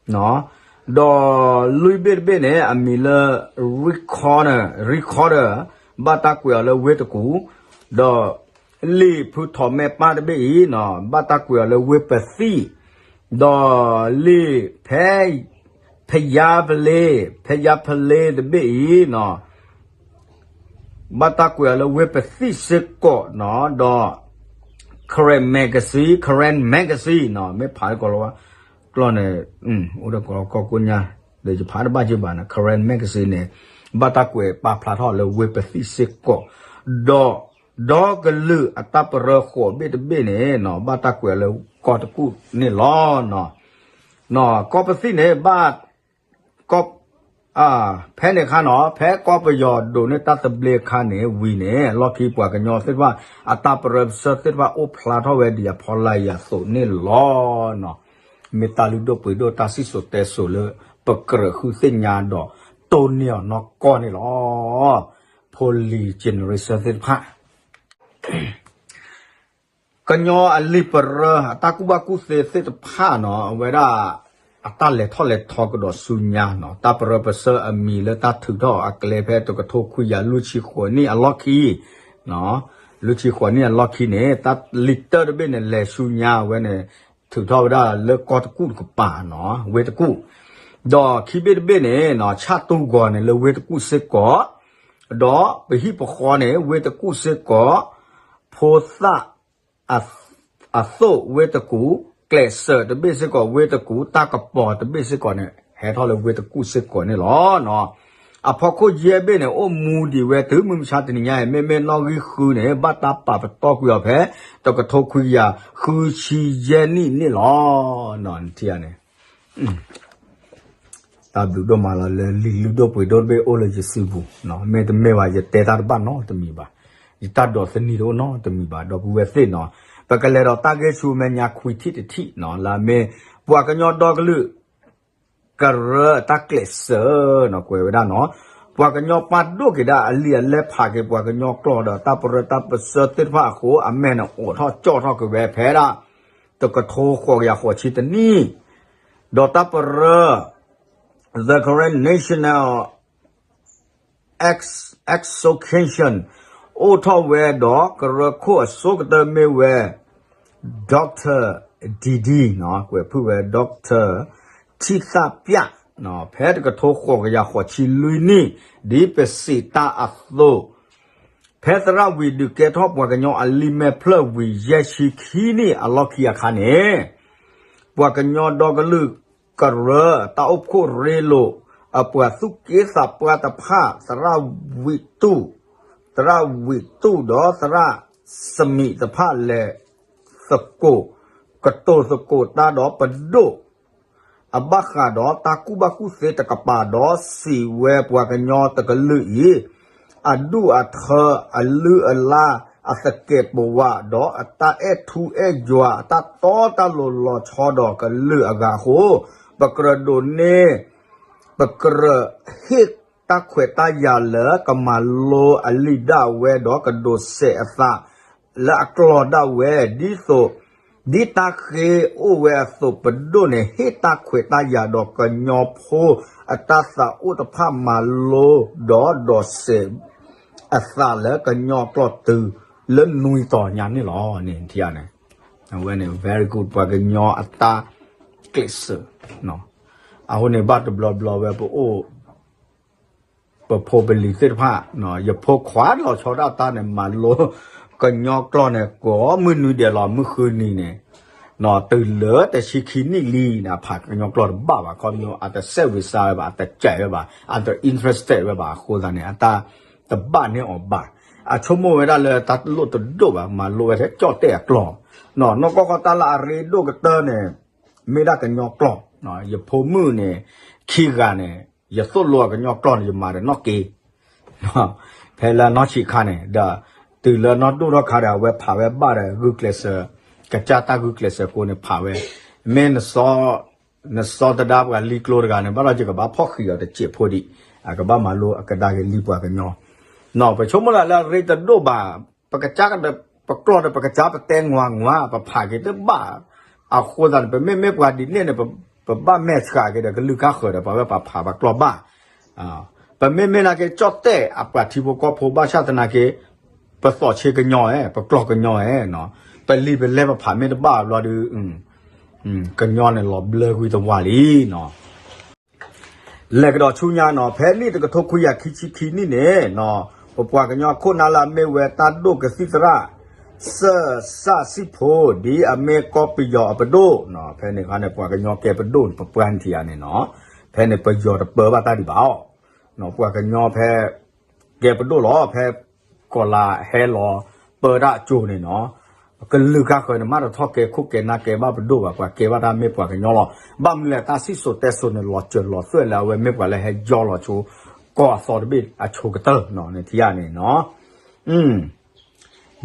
နီၤ, ဒီးလွံၢ်ဘ့ၣ်တဘ့ၣ်န့ၣ် အမံၤလၢ recorder recorder ဘၣ်တၢ်ကွဲးအီၤလၢဝ့တကူၣ်, ဒီးလံာ်ဖုထီၣ်မဲပၢ်တဘ့ၣ်အံၤနီၤ ဘၣ်တၢ်ကွဲးအီၤလၢဝ့ပသံၣ်, ဒီးလံာ်ဖဲ ဖယါဖလ့ ဖယါဖလ့တဘ့ၣ်အံၤနီၤ ဘၣ်တၢ်ကွဲးအီၤလၢဝ့ပသံၣ်စ့ၢ်ကီးနီၤ, ဒီး Karen Magazine Karen Magazine နီၤ မ့ၢ်ဖးကီးလီၤဝဲ ကျီၢ်န့ၣ် အိၣ်ဒီးကီးလီၤကီၢ်ကိညါ ဒီးယဖးတဘၣ်က့ဘၣ်န့ၣ် Karen Magazine န့ၣ် ဘၣ်တၢ်ကွဲးပာ်ဖျါထီၣ်လၢဝ့ပသံၣ်စ့ၢ်ကီး, ဒီး ဒီကလုာ်အတၢ်ပရၢဃိးဘ့ၣ်တဘ့ၣ်န့ၣ်နီၤ ဘၣ်တၢ်ကွဲးအီၤလၢကီၢ်တကူၣ်န့ၣ်လီၤ. ကီၢ်ပသံၣ်န့ၣ် ဘၣ် ကီၢ် ဖဲန့ၣ်အခါနီၤ ဖဲကီၢ်ပယီၤဒိးန့ၢ်တၢ်သဘျ့အခါန့ၣ် ဝံၤန့ၣ် လီၢ်ခံပှၤကညီသ့ၣ်တဖၣ် အတၢ်ပရၢပစၢၢ်သ့ၣ်တဖၣ်အိၣ်ဖျါထီၣ်ဝဲဒ်အဖီလာ်အံၤအသိးန့ၣ်လီၤ. မ့ၢ်တၢ်လုၢ်ဒိၣ်ပှ့ၤဒိၣ်တၢ်စံၣ်စိၤတဲစိၤလၢ ပကြၢးဃုသ့ၣ်ညါဒီး တိၢ်န့ၢ်အီၤနီၢ်ကီၢ်န့ၣ်လီၤ. ဖိလံၤ generation သ့ၣ်တဖၣ် ကညီအလံာ်ပရၢ အတၢ်ကူၣ်ဘၣ်ကူၣ်သ့သ့ၣ်တဖၣ်နီၤ အဝဲဒၣ် အတၢ်လဲၤထီၣ်လဲၤထီကဒီးဆူညါနီၤ တၢ်ပရၢပစၢၢ်အမံၤလၢတၢ်ထုးထီၣ်အကျဲဖဲ တကထိခွံကယၤလွံၢ်ဆံဃိးနံၣ်အလီၢ်ခံ လွံၢ်ဆံဃိးနံၣ်အလီၢ်ခံန့ၣ် တၢ်လံာ်တၢၢ်တဘ့ၣ်န့ၣ် လဲၤဆူညါဝဲန့ၣ် ထုးထီၣ်ဝဲဒၣ်လၢကီၢ်တကူၣ်တကပၤနီၤ ဝ့ၢ်တကူၣ်, ဒီးခံဘ့ၣ်တဘ့ၣ်န့ၣ်နီၤ ဆၣ်တူၢ်ဂီၤန့ၣ် လၢဝ့ၢ်တကူၣ်စ့ၢ်ကီး ဒီးပဟံၣ်ပဃီန့ၣ် ဝ့ၢ်တကူၣ်စ့ၢ်ကီး, ဖိသၣ် အသိးဝ့ၢ်တကူၣ်, ကျဲးစၢးတဘ့ၣ်စ့ၢ်ကီးဝ့ၢ်တကူၣ်, တၢ်ကပီၤတဘ့ၣ်စ့ၢ်ကီးန့ၣ် ဟဲထီၣ်လၢဝ့ၢ်တကူၣ်စ့ၢ်ကီးန့ၣ်လီၤ. အဖီခိၣ်ယဲၢ်ဘ့ၣ်န့ၣ် အိၣ်မူဒံးဝဲတုၤမုၢ်မဆါတနံၤညါအံၤ မ့မ့ၢ်နီၣ်ဂံၢ်ဃုန့ၣ် ဘၣ်တၢ်ပာ်ပတီၢ်ကွံာ်အီၤဖဲ တကထိခွံကယၤဃုဆံယဲၢ်နံၣ်န့ၣ်လီၤ. နထံၣ်ဧါန့ၣ် တၢ်ဘျုးဒိၣ်မးလီၤလၢလံာ်လုၢ်ဒိၣ်ပှ့ၤဒိၣ်တဘ့ၣ်အိၣ်လၢယစုပူၤ, မ့တမ့ၢ်ဘၣ် ယတဲတၢ်တဘၣ်နီတမံၤဘၣ်, ယတၢ်ဒိးသန့ၤတအိၣ်နီတမံၤဘၣ်, ဒီပုၢ်ဝဲၢ်သ့ၣ်နီၤ, ပကလဲၤဒီးတၢ်ဂ့ၢ်ဆူမဲာ်ညါခွံထံၣ်တထံၣ်နီၤ, လၢအမ့ၢ် ပှၤကညီဒီကလုာ် ကရၢတၢ်ကျဲးစၢးနီၤ, ကွဲးဝဲဒၣ်နီၤ, ပှၤကညီပာ်ဒိၣ်က့ၤဒၣ်အလံာ်အလဲၢ်ဖးက့ၤပှၤကညီကျိာ်ဒီးတၢ်ပရၢတၢ်ပစၢၢ်သ့ၣ်တဖၣ်အဃိ အမဲာ်န့ၣ်အိးထီၣ်ကၠီၣ်ထီၣ်က့ၤဝဲဖဲဒၣ် တကထိဃိးကယၤဃိးဆံတနံၣ်, ဒီးတၢ်ပရၢ The Karen National Association အိၣ်ထီၣ်ဝဲဒီးကရၢခိၣ်အဆိကတၢၢ်မ့ၢ်ဝဲ Doctor ဒံဒံ ကွဲးဖုၣ်ဝဲ Doctor ထံသၣ်ပျၣ် ဖဲတကထိဃိးကယၤဃိးဆံလွံၢ်နံၣ် ဒ်ပစံးတၢ်အသိး ဖဲသရၣ်ဝံၤဒုးကဲထီၣ်ပှၤကညီအလံာ်မဲာ်ဖျၢၣ်ဝံၤယဲၢ်ဆံခံနံၣ်အလီၢ်ခံအခါန့ၣ် ပှၤကညီဒီကလုာ်ကရၢတၢ်အိၣ်ဖှိၣ်ရ့လိာ် အပှၤသူၣ်က့သးပှၢ်တဖၣ် သရၣ်ဝံၤတူၣ်, သရၣ်ဝံၤတူၣ်ဒီးသရၣ်စမံးတဖၣ်လဲၤသကိး ကတိၤသကိးတၢ်ဒီးပဒိၣ် အဘၣ်ဃးဒီးတၢ်ကူၣ်ဘၣ်ကူၣ်သ့တကပၤဒီးစံးဝဲပှၤကညီတကလုာ်အံၤ အဒူၣ်အထၢ အလုၢ်အလၢ် အသကဲးပဝး ဒီးအတၢ်အဲၣ်ထူအဲၣ်ယွၤ အတၢ်တီတၢ်လိၤလီၤဆီဒီးကလုာ်အဂၤအဃိ ပကြၢးဒိးန့ၢ် ပကြၢးဟ့ၣ်တၢ်ခွဲးတၢ်ယာ်လၢကမၤလိအလံာ်ဒၣ်ဝဲဒီးကဒိးစဲးအသး လၢအကျိာ်ဒၣ်ဝဲ ဒ်သိး ဒ်တၢ်ဃ့အိၣ်ဝဲအသိး ပဒိၣ်န့ၣ် ဟ့ၣ်တၢ်ခွဲးတၢ်ယာ်ဒီးကညီဖိအတၢ်သးအိၣ်တဖၣ်မၤလိ ဒီးဒိးစဲးအသးလၢကညီကျိာ်တုၤလၢနွံတီၤညါန့ၣ်လီၤန့ၣ် ထံၣ်ဧါန့ၣ် အဝဲန့ၣ် very good ပှၤကညီအတၢ်ကျဲးစၢး အဃိန့ၣ်ဘၣ်တဘျီဘျီဝဲပအိၣ် ပဖိပလံၤသ့ၣ်တဖၣ် ယဖိခွါလီၤဆီဒၣ်တၢ်န့ၣ် မၤလိကညီကျိာ်န့ၣ် ကိးမုၢ်နွံဒဲးလီၤ မုၢ်ဃုနံၤန့ၣ် တုၤလၢတဆံခံနံၣ်လံန့ၣ် အဖးကညီကျိာ်တဘၣ်ဘၣ် ခီဖျိအတစဲးဝံၤစါဝဲဘၣ် အတကြိုက်ဝဲဘၣ် အတ interested ဝဲဘၣ် အဃိသတးန့ၣ် အတၢ်တဘၣ်န့ၢ်အီၤဘၣ် အဆိကမိၣ်ဝဲဒၣ်လၢတၢ်လိၣ်တဒိၣ်ဘၣ် မၤလိဝဲထဲကၠီၣ်တဲၣ်အကျိာ် နီၢ်ကီၢ်ဃီတၢ်လၢအရ့ဒိၣ်ကတၢၢ်န့ၣ် မ့ၢ်ဒၣ်ကညီကျိာ် ယဖိမုၣ်န့ၣ် ခံဂၤန့ၣ် ယသိၣ်လိအကညီကျိာ်န့ၣ် ယမၤဒီးနီၣ်က့ ဖဲလၢနီၢ်ဆံးခါန့ၣ် ဒီးတုၤလၢနီၢ်ဒိၣ်ထီၣ်ခါဒီး အဝဲဖးဝဲဘၣ်ဒီးဂုာ်ကျဲးစၢး ကစၢ်တၢ်ဂုာ်ကျဲးစၢးအဃိန့ၣ် ဖးဝဲ မ့ၢ်နစီၤ နစီၤတဒါပှၤလံကျိတဂၤန့ၣ် ဘၣ်ဒီးယကဘၣ်ဖီၣ်ဃံးအီၤတစဲးဖိဒံး အကဘၣ်မၤလိအကဒါက့ၤလံပှၤကညီ ပဆိကမိၣ်လၢအရ့တဒိၣ်ဘၣ်, ပကစၢ်ဒီး ပကျီၢ်ဒီးပကစၢ်ပတဲငွါငွါ ပဖးက့ၤတဘၣ်. အဃိသတးန့ၣ် ပမ့မ့ၢ်ပှၤဒ်န့ၣ်န့ၣ် ပဘၣ်မဲာ်ဆှးက့ၤဒီး ကလုၢ်ကါဃၢၤဒီး ပဝဲပဖးပကျီၢ်ဘၣ်. ပမ့မ့ၢ်နာ်က့ၤကၠီၣ်တဲၣ်အပှၤထံဖိကီၢ်ဖိဘၣ်ဆၣ်သနာ်က့ ပသီၣ်ဆ့ကညီဧါ, ပကျီၢ်ကညီဧါ, ပလံာ်ပလဲၢ်ပဖးမ့ၢ်တဘၣ်ဘျီဒီး ကညီန့ၣ်လီၤဘျၢကွံာ်တဝၤလံနီၤ. လဲၤကဒီးဆူညါနီၤ, ဖဲနံၣ်တကထိခွံကယၤခံဆံခံနံၣ်န့ၣ်, ပပှၤကညီခိၣ်နၢ်လၢအမ့ၢ်ဝဲတၢ်ဒိၣ်ကသံၣ်သရၣ် စၢၢ်စၣ်စံၣ်ဖိ ဒ်အမ့ၢ်ကီၢ်ပယီၤအပဒိၣ်, ဖဲန့ၣ်အခါန့ၣ် ပှၤကညီကဲပဒိၣ်န့ၣ် ပပှၢ်နထံၣ်ဧါန့ၣ်နီၤ, ဖဲန့ၣ်ပယီၤတပၢဘၣ်တၢ်ဒံးဘၣ်အီၤ, ပှၤကညီဖဲ ကဲပဒိၣ်လီၤ, ဖဲကီၢ်လါဟဲလီၤပၢတၢ်အကၠိန့ၣ်နီၤ, ကလုၢ်ကါဃၢၤန့ၣ် မ့ၢ်တထီၣ်ကဲခိၣ်ကဲနၢ်ကဲဘၣ်ပဒိၣ်ဘၣ်, ပှၤကဲဘၣ်တၢ်မ့ၢ်ပှၤကညီလီၤ. ဘၣ်မနုၤလဲၣ် တၢ်စံၣ်စိၤတဲစိၤန့ၣ် လီၤစၢၤလီၤသွဲၣ်လၢအဝဲမ့ၢ်ပှၤလၢဟဲယီလီၤဆိ ကီၢ်အသီတဘ့ၣ်အဆိကတၢၢ်နီၤန့ၣ်ထံၣ်ဧါန့ၣ်နီၤ.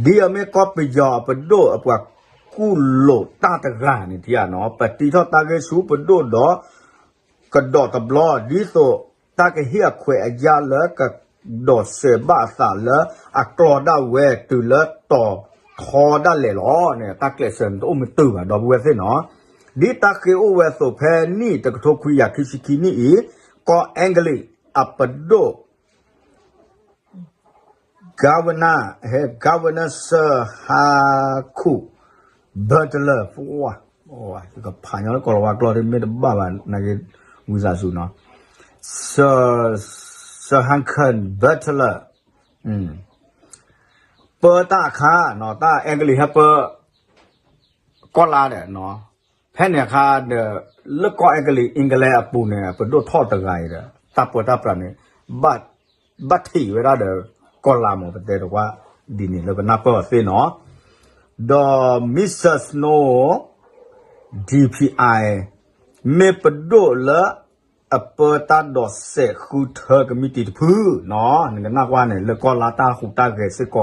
ဒ်အမ့ၢ်ကီၢ်ပယီၤအပဒိၣ်အပှၤကူၣ်လိာ်တၢ်တဂၤန့ၣ်ထံၣ်ဧါနီၤ, ပတံထီၣ်တၢ်ဂ့ၢ်ဆူပဒိၣ်ဒီး ကဒီးတဘျီ ဒ်သိးတၢ်ကဟ့ၣ်အခွဲးအယာ်လၢကဒိးစဲးဘၣ်အသးလၢအကျီၢ်ဒၣ်ဝဲ တုၤလၢတီၤထီဒၣ်လဲာ်လီၤန့ၣ် တၢ်ကျဲးစၢးန့ၣ်တအိၣ်မတုာ်ဘၣ် ဒီပုၢ်ဝဲၢ်သ့ၣ်နီၤ. ဒ်တၢ်ဃ့အိၣ်ဝဲအသိး ဖဲနံၣ်တကထိခွံကယၤခံဆံခံနံၣ်အံၤ ကီၢ်အဲကလံးအပဒိၣ် Governor, Governor Sir Hakeem Butler, ပှၤ ကဖးညီလၢကီၢ်လီၤဝါကျိာ်ဒ်မ့ၢ်တဘၣ်ဘၣ် နာ်က့ ဝံသးစူၤနီၤ, Sir, Sir Hakeem Butler ပၢတၢ်အခါ တၢ်အဲကလံးဟဲပၢ ကီၢ်လါဒီး ဖဲန့ၣ်အခါဒီး လၢကီၢ်အဲကလံး England အပူၤန့ၣ် ပဒိၣ်ထီၣ်တဂၤအံၤဒီး တၢ်ပၢတၢ်ပြးန့ၣ် ဘၣ်ထံးဝဲဒၣ်ဒီး ကီၢ်လါမ့ၢ် ပတဲတကွၢ် ဒ်န့ၣ်လၢပနၢ်ပၢၢ်အီၤသ့ၣ်နီၤ. ဒီး Mister Snow DPI မ့ၢ်ပဒိၣ်လၢ အပၢတၢ်ဒိးစဲးဃုထၢကမံးတံာ်တဖုနီၤ, နကနၣ်ကွၢ်န့ၣ် လၢကီၢ်လါတၢ်ဟူးတၢ်ဂဲၤစ့ၢ်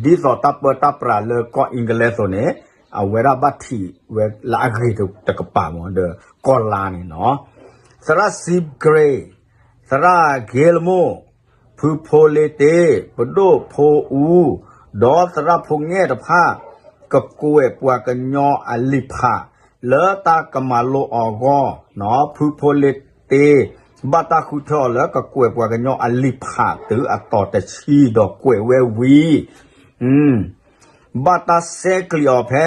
ကီး ဒ်သိးတၢ်ပၢတၢ်ပြးလၢကီၢ် England အသိးန့ၣ် အဝဲဒၣ်ဘၣ်ထံးဝဲလၢအဂ့ၤတကပၤမ့ၢ် ဒီးကီၢ်လါန့ၣ်နီၤ. သရၣ် Steve Gray, သရၣ် Gilmour, ဖုဖိလ့တ့, ပဒိၣ်ဖိအူ, ဒီးသရၣ်ဖိငဲၢ်တဖၣ် ကကွဲးပှၤကညီအလံာ်ဖး လၢတၢ်ကမၤလိအီၤအဂီၢ်, ဖုဖိလ့တ့ ဘၣ်တၢ်ဃုထၢအီၤလၢကကွဲးပှၤကညီအလံာ်ဖးတုၤအတီၤတဆံ ဒီးကွဲးဝဲဝံၤ ဘၣ်တၢ်ဆဲးကျံးအီၤဖဲ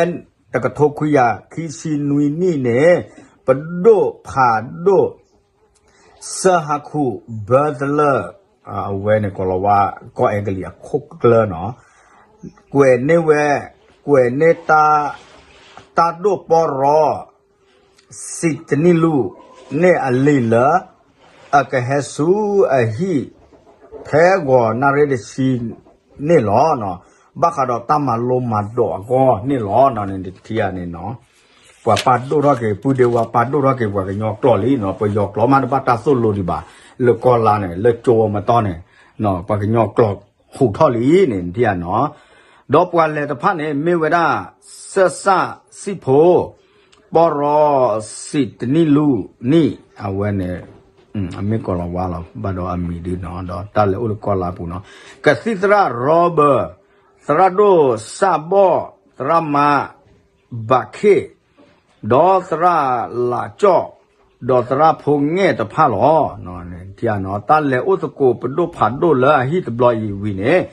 တကထိခွံကယၤခံဆံနွံနံၣ်န့ၣ် ပဒိၣ်ဖးဒိၣ် Sir Hakeem Butler အဝဲန့ၣ် ကီၢ်လီၤဝါ ကီၢ်အဲကလံးအခိၣ်ကျၢၢ်နီၤ, ကွဲးန့ၢ်ဝဲ ကွဲးန့ၢ်တၢ် တၢ်ဒိၣ်ပီရီ စံးတနံၣ်လူၢ်န့ၣ်အလံာ်လၢ အကဟဲဆူအဟံၣ် ဖဲဂီၤနၣ်ရံၣ်တဆံန့ၣ်လီၤ. ဘၣ်ဃးဒီးတၢ်မၤလိမၤဒိးအဂီၢ်န့ၣ်လီၤ. နထံၣ်ဧါန့ၣ်နီၤ, ပှၤပာ်ဒိၣ်ထီၣ်က့ၤ ပုၢ်ဒ့ဝါပာ်ဒိၣ်ထီၣ်က့ၤပှၤကညီကျိာ်လံနီၤ, ပယီၤကျိာ်မးတဘၣ်တၢ်သိၣ်လိဒံးဘၣ်, လၢကီၢ်လါန့ၣ် လၢကၠိဝဲမတီၢ်န့ၣ် ပှၤကညီကျိာ်ဟူးထီၣ်လံန့ၣ် နထံၣ်ဧါနီၤ. ဒီးပှၤလဲၤတဖၣ်န့ၣ် မ့ၢ်ဝဲဒၣ် စၢၣ်စၣ်စံၣ်ဖိ ပီရီစံးတနံၣ်လူၢ်နံၣ် အဝဲန့ၣ် အမ့ၢ်ကီၢ်လီၤဝါလီၤ, ဘၣ်ဒီးအမံၤဒုနီၤ, ဒီးတၢ်လဲၤအိၣ်လၢကီၢ်လါပူၤနီၤ, ကသံၣ်သရၣ် Robert, သရၣ်ဒိၣ်စၣ်ဘီၣ်, သရၣ်မါ ဘးခ့ၣ်, ဒီးသရၣ်လးကၠီၣ်, ဒီးသရၣ်ဖိငဲၢ်တဖၣ်လီၤ. ထံၣ်ဧါနီၤ, တၢ်လဲၤအိၣ်သကိးပဒိၣ်ဖးဒိၣ်လၢအဟံၣ်တဘျီအံၤဝံၤန့ၣ်,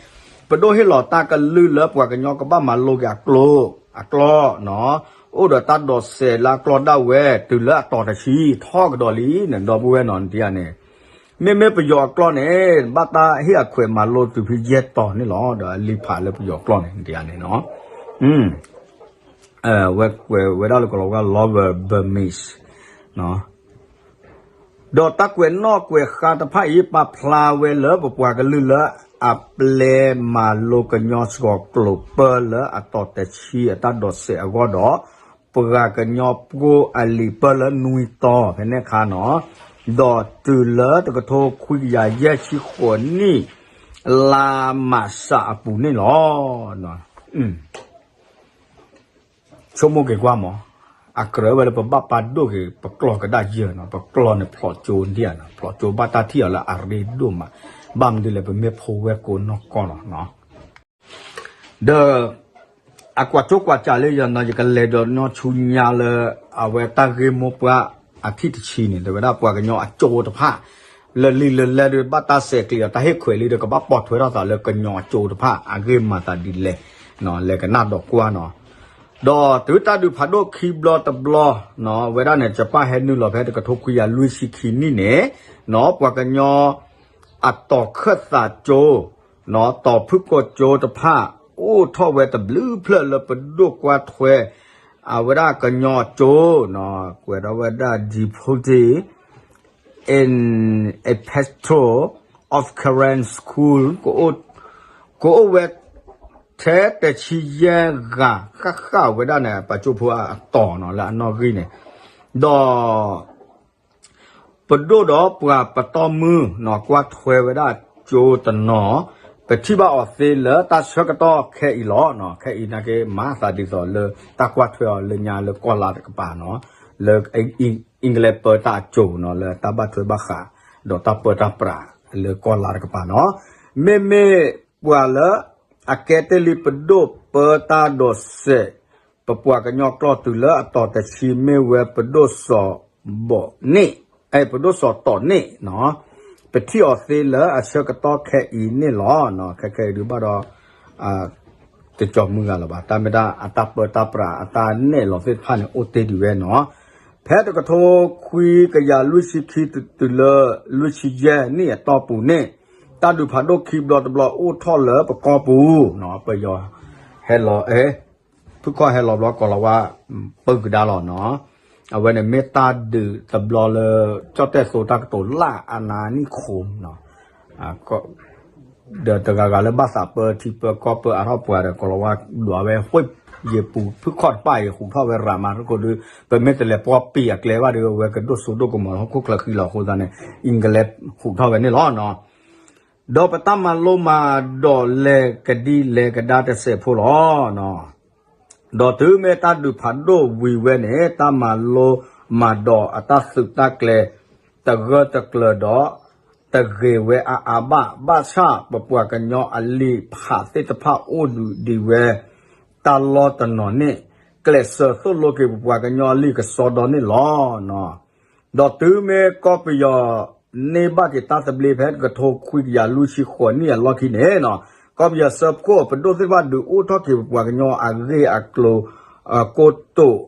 ပဒိၣ်ဟ့ၣ်လီၤတၢ်ကလုၢ်လၢပှၤကညီကဘၣ်မၤလိက့ၤအကျိာ်, အကျိာ်နီၤ, အိၣ်ဒီးတၢ်ဒိးစဲးလၢအကျီၢ်ဒၣ်ဝဲ တုၤလၢအတီၤတဆံထီၣ်ကဒီးလံန့ၣ် ဒီပုၢ်ဝဲၢ်နီၤ နထံၣ်ဧါန့ၣ်, မ့မ့ၢ်ပယီၤအကျိာ်န့ၣ် ဘၣ်တၢ်ဟ့ၣ်အခွဲးမၤလိတုၤဖဲယဲၢ်တီၤန့ၣ်လီၤ, ဒီးအလံာ်ဖးလၢပယီၤအကျိာ်န့ၣ် နထံၣ်ဧါန့ၣ်နီၤ. ဝဲကွဲးဝဲဒၣ်လၢကီၢ်လီၤဝါ Lower Burmese ဒီးတၢ်ကွဲးနီၣ်ကွဲးဃါတဖၣ်အံၤ ပာ်ဖျါဝဲလၢပပှၤကလုာ်လၢအပျဲမၤလိကညီစ့ၢ်ကီးကျိာ်ပၢလၢအတီၤတဆံအတၢ်ဒိးစဲးအဂီၢ်ဒီး ပှၤကညီဖိအလံာ်ပၢလၢနွံတီၤ ဖဲန့ၣ်အခါနီၤ, ဒီးတုၤလၢတကထိခွံကယၤယဲၢ်ဆံဃိးနံၣ် လါမးစးအပူၤန့ၣ်လီၤ. ဆိကမိၣ်က့ၤကွၢ်မး, အကြၢးဝဲလၢပဘၣ်ပာ်ဒိၣ်က့ၤ ပကျီၢ်ကဒၣ်ယဲၢ်နီၤ, ပကျီၢ်န့ၣ်ဖျိးကၠိဒံးဧါနီၤ, ဖျိးကၠိဘၣ်တၢ်ထံၣ်အီၤလၢအရ့ဒိၣ်မး, ဘၣ်မနုၤလဲၣ် ပမ့ၢ်ဖိဝဲကိးနီၢ်ကီၢ်လီၤ. ဒီး အကွၢ်ကၠိကွၢ်စးလၢယၤနီၤ ယကလဲၤဒီးနီၢ်ဆူညါလၢ အဝဲတၢ်ဂ့ၢ်မိၢ်ပှၢ်အခံတဆံန့ၣ် တဲဝဲဒၣ်ပှၤကညီအကၠိတဖၣ် လၢလံာ်လၢလဲၢ်ဒီး ဘၣ်တၢ်ဆဲးကျိးအတၢ်ဟ့ၣ်ခွဲးလံဒီး ကဘၣ်ပိာ်ထွဲထီၣ်သးလၢကညီအကၠိတဖၣ် အဂ့ၢ်မၤသးဒ်လဲၣ် လဲၤကနၣ်ဒီးကွၢ်နီၤ. ဒီးတုၤတၢ်ဒုးဖးဒိၣ်ခံဘျီတဘျီ ဝဲဒၣ်န့ၣ် ကပၣ်ဟဲနုာ်လီၤဖဲတကထိခွံကယၤလွံၢ်ဆံခံနံၣ်န့ၣ် ပှၤကညီ အတီၤခၢၣ်သးကၠိ တီၤဖုၣ်ကိာ်ကၠိတဖၣ် အိၣ်ထီၣ်ဝဲတဘျုးဖျၢၣ်လၢပဒိၣ်ကွၢ်ထွဲ အဝဲဒၣ်ကညီကၠိ ကွဲးထီၣ်ဝဲဒၣ် Deputy Inspector of Karen School ကအိၣ်ဝဲ ထဲတဆံယဲၢ်ဂၤ ဃၣ်ဃၣ်ဝဲဒၣ်န့ၣ် ပှၤကၠိဖိအတီၤနီၤ လၢအနီၣ်ဂံၢ်န့ၣ် ဒီး ပဒိၣ်ဒီးပှၤပတီၢ်မုၢ်နီၤ ကွၢ်ထွဲဝဲဒၣ်ကၠိတနီၤ ပထံၣ်ဘၣ်အီၤသ့လၢတၢ်ဆၢကတီၢ်ခဲအံၤလီၤ. ခဲအံၤနာ်က့ မၤသးဒ်သိးလၢတၢ်ကွၢ်ထွဲအီၤလၢညါလၢကီၢ်လါတကပၤနီၤ လၢ English ပၢတၢ်အကၠိနီၤ လၢတၢ်ဘၣ်ထွဲဘၣ်ဃး ဒီးတၢ်ပၢတၢ်ပြးလၢကီၢ်လါတကပၤနီၤ မ့မ့ၢ်ပှၤလၢ အကဲတ့ၢ်လံပဒိၣ်ပၢတၢ်ဒိးစဲး ပပှၤကညီကျိာ်တုၤလၢအတီၤတဆံမ့ၢ်ဝဲပဒိၣ်စီၤဘီၣ်န့ၣ် ပဒိၣ်စီၤတီၢ်န့ၣ်နီၤ ပထံၣ်အီၤသ့လၢအဆၢကတီၢ်ခဲအံၤန့ၣ်လီၤ. ခဲခဲအံၤဒုးဘၣ်ဒီး တကၠီၤမုၢ်ဂၤလၢၤဘၣ် တၢ်မ့ၢ်ဒၣ်အတၢ်ပၢတၢ်ပြးအတၢ်နဲၣ်လီၤသ့ၣ်တဖၣ်န့ၣ် အိၣ်တ့ၢ်ဒံးဝဲနီၤ ဖဲတကထိခွံကယၤလွံၢ်ဆံခံတုၤလၢလွံၢ်ဆံယဲၢ်နံၣ်အတီၢ်ပူၤန့ၣ် တၢ်ဒုးဖးဒိၣ်ခံဘျီတဘျီအိၣ်ထီၣ်လၢပကီၢ်ပူၤနီၤ ပယီၤ ဟဲလီၤ ဖုၣ်ခီၣ်ဟဲလီၤဘျီ ကီၤလၤဝါ ပၢကဒါလီၤနီၤ အဝဲန့ၣ်မ့ၢ်တၢ်ဒုးတဘျီလၢ ကၠီၣ်တဲၣ်သိတၢ်ကတိၤလၢအနါနံၣ်ခိနီၤ ဒီးတဂၤဂၤလၢဘၣ်သးပၢထံပၢကီၢ်ပၢအါထီၣ်ပှၤဒီး ကီၤလၤဝါဒွးဝဲ ဟူးယံၤပူၤ ဖုၣ်ခီၣ်တဖၣ်အံၤ ဟူးထီၣ်ဝဲရၤမါတခိၣ်ဒီး ပမ့ၢ်တလဲၤပှီၢ်ပံာ်အကျဲဘၣ်ဒီး အဝဲကဒိၣ်စိဒိၣ်ကမီၤလၢဟီၣ်ခိၣ်ချၢဃံလီၤအဃိသတးန့ၣ် အ့ကလံးဟူးထီၣ်ဝဲန့ၣ်လီၤနီၤ ဒီးပတၢ်မၤလိမၤဒိးလဲၤကဒံလဲၤကဒါတစဲးဖိလီၤ. ဒီးတုၤမ့ၢ်တၢ်ဒုးဖးဒိၣ်ဝံၤဝဲန့ၣ် တၢ်မၤလိမၤဒိးအတၢ်သုးတၢ်ကျဲၤ တဂၢၢ်တကျၢၤဒီး တဂ့ၤဝဲအါအါဘၣ် ဘၣ်ဆၣ်ပပှၤကညီအလံာ်ဖးသ့ၣ်တဖၣ်အိၣ်ဒုးဒံးဝဲ တၢ်လီၢ်တနီၤန့ၣ် ကျဲးစၢးသိၣ်လိက့ၤပပှၤကညီအလံာ်ကစီဒီန့ၣ်လီၤ. ဒီးတုၤမ့ၢ်ကီၢ်ပယီၤန့ၢ်ဘၣ်က့ၤတၢ်သဘျ့ဖဲတကထိခွံကယၤလွံၢ်ဆံဃိးနံၣ်အလီၢ်ခံန့ၣ်နီၤ ကီၢ်ပယီၤဆၢဖှိၣ်ပဒိၣ်သ့ၣ်တဖၣ် ဒုးအိၣ်ထီၣ်က့ၤပပှၤကညီအဂ့ၢ်အကျိၤ ကိတိာ်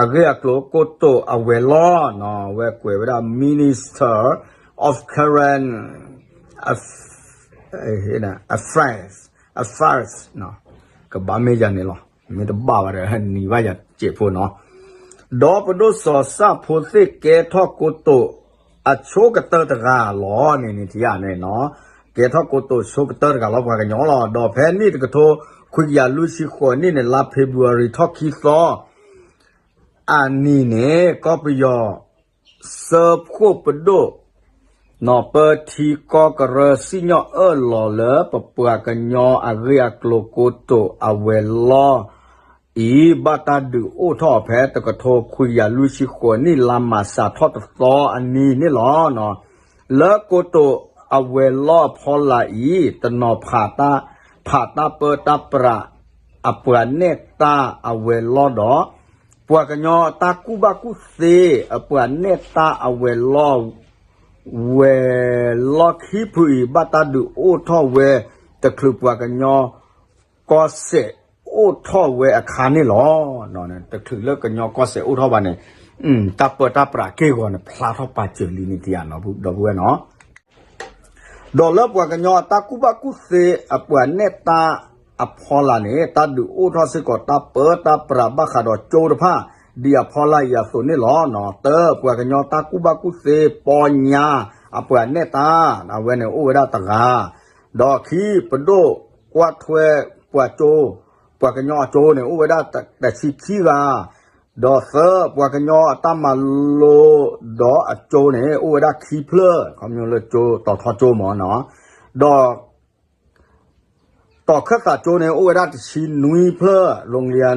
အဂ့ၢ်အကျိၤကိတိာ်အဝဲၤလီၢ်နီၤ အဝဲကွဲးဝဲဒၣ် Minister of Karen Affairs, Affairs ကဘၣ်မ့ၢ်ယၤန့ၣ်လီၤ မ့ၢ်တဘၣ်ဘၣ်ဒီး နံၤဘၣ်ယၤစဲးဖိနီၤ ဒီးပဒိၣ်စီၤစၣ်ဖိသ့ၣ်ကဲထီၣ်ကိတိာ်အဆိကတၢၢ်တဂၤလီၤန့ၣ်န့ၣ် ထံၣ်ဧါန့ၣ်နီၤ ကဲထီၣ်ကိတိာ်ဆိကတၢၢ်တဂၤလီၤပှၤကညီလီၤ. ဒီးဖဲနံၣ်တကထိခွံကယၤလွံၢ်ဆံဃိးနံၣ်န့ၣ် လါဖ့ၤဘြူၤအါရံၤထီၣ်ခံသီ အနံၤန့ၣ် ကီၢ်ပယီၤ ဆၢဖှိၣ်ပဒိၣ် နီၢ်ပၢထံကီၢ်ကရၢစံၣ်ညီၣ်အၢၣ်လီၤလၢပပှၤကညီအဂ့ၢ်အကျိၤကိတိာ်အဝဲၤလီၢ် အံၤ ဘၣ်တၢ်ဒုးအိၣ်ထီၣ်ဖဲတကထိခွံကယၤလွံၢ်ဆံဃိးနံၣ် လါမၢ်ၡးထီၣ်တသီအနံၤန့ၣ်လီၤ. လၢကိတိာ်အဝဲၤလီၢ်အဖီလာ်အံၤ တနီၤဖးတၢ် ဖးတၢ်ပၢတၢ်ပြး အပှၤနဲၣ်တၢ်အဝဲၤလီၢ်ဒီး ပှၤကညီအတၢ်ကူၣ်ဘၣ်ကူၣ်သ့ အပှၤနဲၣ်တၢ်အဝဲၤလီၢ် ဝဲၤလီၢ်ခံဖုအံၤ ဘၣ်တၢ်ဒုးအိၣ်ထီၣ်ဝဲ တချုးပှၤကညီကီၢ်စဲၣ်အိၣ်ထီၣ်ဝဲအခါန့ၣ်လီၤ. တချုးလၢကညီကီၢ်စဲၣ်အိၣ်ထီၣ်ဘၣ်န့ၣ် တၢ်ပၢတၢ်ပြးက့ၢ်ဂီၤန့ၣ် ဖျါထီၣ်ပာ်စၢၤလံန့ၣ် တယၤနီၤ ဒီပုၢ်ဝဲၢ်နီၤ ဒီးလၢပှၤကညီအတၢ်ကူၣ်ဘၣ်ကူၣ်သ့ အပှၤနဲၣ်တၢ်အဖီလာ်န့ၣ် တၢ်ဒုးအိၣ်ထီၣ်စ့ၢ်ကီးတၢ်ပၢတၢ်ပြးဘၣ်ဃးဒီးကၠိတဖၣ် ဒ်အဖီလာ်အံၤအသိးန့ၣ်လီၤ. တၢ ပှၤကညီတၢ်ကူၣ်ဘၣ်ကူၣ်သ့ ပီညါ အပှၤနဲၣ်တၢ် အဝဲန့ၣ်အိၣ်ဝဲဒၣ်တဂၤ ဒီးခံ ပဒိၣ်ကွၢ်ထွဲပှၤကၠိ ပှၤကညီအကၠိန့ၣ် အိၣ်ဝဲဒၣ်တဆံခံဂၤ ဒီးသၢ ပှၤကညီအတၢ်မၤလိဒီးအကၠိန့ၣ် အိၣ်ဝဲဒၣ်ခံဖျၢၣ် ခီဖျိလၢကၠိ တီၤထီကၠိမ့ၢ်နီၤ ဒီး တီၤခၢၣ်သးကၠိန့ၣ် အိၣ်ဝဲဒၣ်တဆံနွံဖျၢၣ် โรงเรียน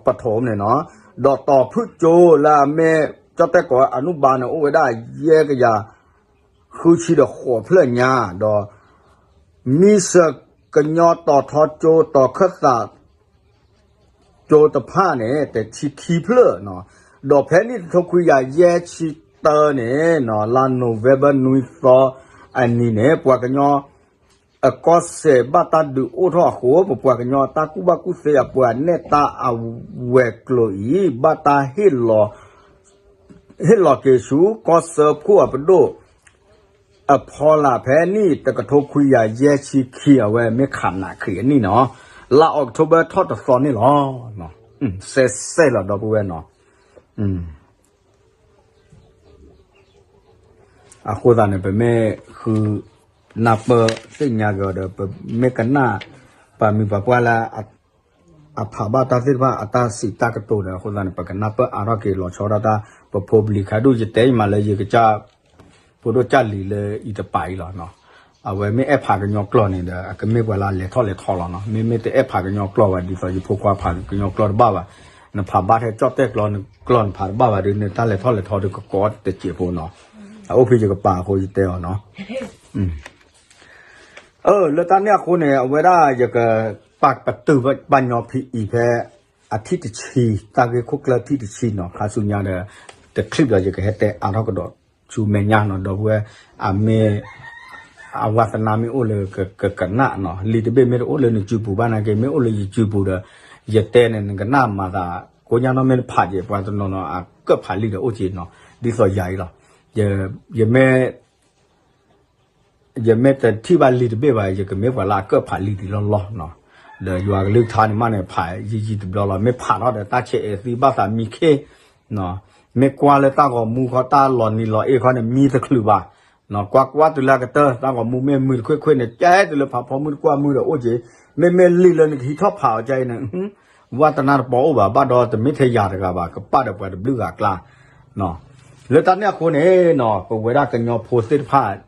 ပထမန့ၣ်နီၤ ဒီးတီၤဖုၣ်ကၠိလၢအမ့ၢ် ကၠီၣ်တဲၣ်ကီးအနုဘၢၣ်န့ၣ် အိၣ်ဝဲဒၣ်ယဲၢ်ကယၤ ဃုဆံဒီးဃိးဖျၢၣ်ညါ ဒီး မံစၢၤကညီတီၤထီကၠိတီၤခၢၣ်သး ကၠိတဖၣ်န့ၣ် တဆံခံဖျၢၣ်နီၤ, ဒီးဖဲနံၣ်တကထိခွံကယၤယဲၢ်ဆံတၢန့ၣ်နီၤ လါ November နွံသီအနံၤန့ၣ် ပှၤကညီ အကီၢ်စဲၣ်ဘၣ်တၢ်ဒုးအိၣ်ထီၣ်အဃိ ပပှၤကညီအတၢ်ကူၣ်ဘၣ်ကူၣ်သ့အပှၤနဲၣ်တၢ်အဝဲၤကျိၤအံၤ ဘၣ်တၢ်ဟ့ၣ်လီၤ ဟ့ၣ်လီၤက့ၤဆူ ကီၢ်စၢဖှိၣ်အပဒိၣ် အဖီလာ်ဖဲနံၣ်တကထိခွံကယၤယဲၢ်ဆံခံ အဝဲမ့ၢ်ခးနးခရံာ်အနံၣ်နီၤ, လါ October ထီၣ်တသီန့ၣ်လီၤ. စဲးစဲးလီၤဒီပုၢ်ဝဲၢ်နီၤ. အဃိသတးန့ၣ် ပမ့ၢ်ဃုနၢ်ပၢၢ်သ့ၣ်ညါက့ၤအီၤဒီး ပမ့ၢ်ကနၣ် ပှၤမံၤပှၤပှၢ်လၢ အဖးဘၣ်တၢ်သ့ၣ်တဖၣ်အတၢ်စံးတၢ်ကတိၤဒီး အဃိသတးန့ၣ် ပကနၢ်ပၢၢ်အါထီၣ်က့ၤလီၤဆီဒၣ်တၢ် ပဖိပလံၤခဲဒူၣ် ယတဲယမးလၢယကစၢ် ဖိဒိၣ်ကၢ်လံၤလၢအံၤတပၤအံၤလီၤ. အဝဲမ့ၢ်အဲၣ်ဖးကညီကျိာ်န့ၣ်ဒီး အကမ့ၢ်ပှၤလၢအလဲၤထီၣ်လဲၤထီလီၤနီၤ. မ့မ့ၢ်တအဲၣ်ဖးကညီကျိာ်ဘၣ် ဒ်သိးယဖိခွါဖးကညီကျိာ်တဘၣ်ဘၣ်, နဖးဘၣ်ထဲကၠီၣ်တဲၣ်ကျိာ် နကျိာ်နဖးတဘၣ်ဘၣ်ဒီး နတၢ်လဲၤထီၣ်လဲၤထီဒီးကကိးတစဲးဖိနီၤ. အအိၣ်ဖဲယကပၤအဃိယတဲအီၤနီၤ. အၢ လၢတၢ်န့ၣ်အဃိန့ၣ် အဝဲဒၣ်ယကပာ်ပတုာ်ဘၣ်ညီဖံအံၤဖဲ အထံၣ်တဆံ တၢ်ဂ့ၢ်ခိၣ်ကျၢၢ်ထံၣ်တဆံနီၤ ခါဆူညါဒီး တချံးဒီးယကဟဲတဲအါထီၣ်ကဒီးဆူမဲာ်ညါနီၤ ဒီပုၢ်ဝဲၢ် အမ့ၢ် အဝါသနာမ့ၢ်အိၣ်လၢကကနၣ်နီၤ လံာ်တဘ့ၣ်မ့ၢ်တအိၣ်လၢနစုပူၤဘၣ်နာ်က့ မ့ၢ်အိၣ်လၢယစုပူၤဒီး ယတဲန့ၣ် နကနၣ်မၤသး ကိညါနီၢ်မ့ၢ်တဖးက့ၤ ပှၤတနီၤနီၤ အကၢၣ်ဖးလံာ်ဒီးအိၣ်က့နီၤ ဒ်သိးယၤအံၤလီၤ. ယမ့ၢ် ယမ့ၢ်တထံၣ်ဘၣ်လံာ်တဘ့ၣ်ဘၣ် ယကမ့ၢ်ပှၤလၢအကၢၣ်ဖးလံာ်ဒံးလီၢ်လီၢ်နီၤ. ဒီးယွၤကလုၢ်ကထါန့ၣ်မးန့ၣ် ဖးယံာ်ယံာ်တဘျီလီၤ. မ့ၢ်ဖးထီၣ်ဒီးတၢ်ဆဲးအဲးသံဘၣ်သးမံခ့ မ့ၢ်ကွၢ်လၢတၢ်ဂီၤမူခီ တၢ်လီၤနံၤလီၤအ့ၣ်ခီန့ၣ် မံတချုးဘၣ်. ကွၢ်ကွၢ်တုၤလၢအကတၢၢ် တၢ်ဂီၤမူမ့ၢ်မုာ်တခွ့ခွ့န့ၣ် ကဲတုၤလၢဖးဖီမုၢ်တကွၢ်မုၢ်ဒီးအိၣ်က့ၤ. မ့မ့ၢ်လံာ်လၢနကဟံးထီၣ်ဖးအီၤကါအံၤန့ၣ် ဝါသနာတပီၤအိၣ်ဘၣ် ဘၣ်ဒီးတမ့ၢ်ထဲယၤတဂၤဘၣ် ကပာ်ဒီးပှၤတဘျုးဂၤအကျါ လၢတၢ်န့ၣ်အဃိန့ၣ်နီၤ ပဝဲဒၣ်ကညီဖိသ့ၣ်တဖၣ် ဒ်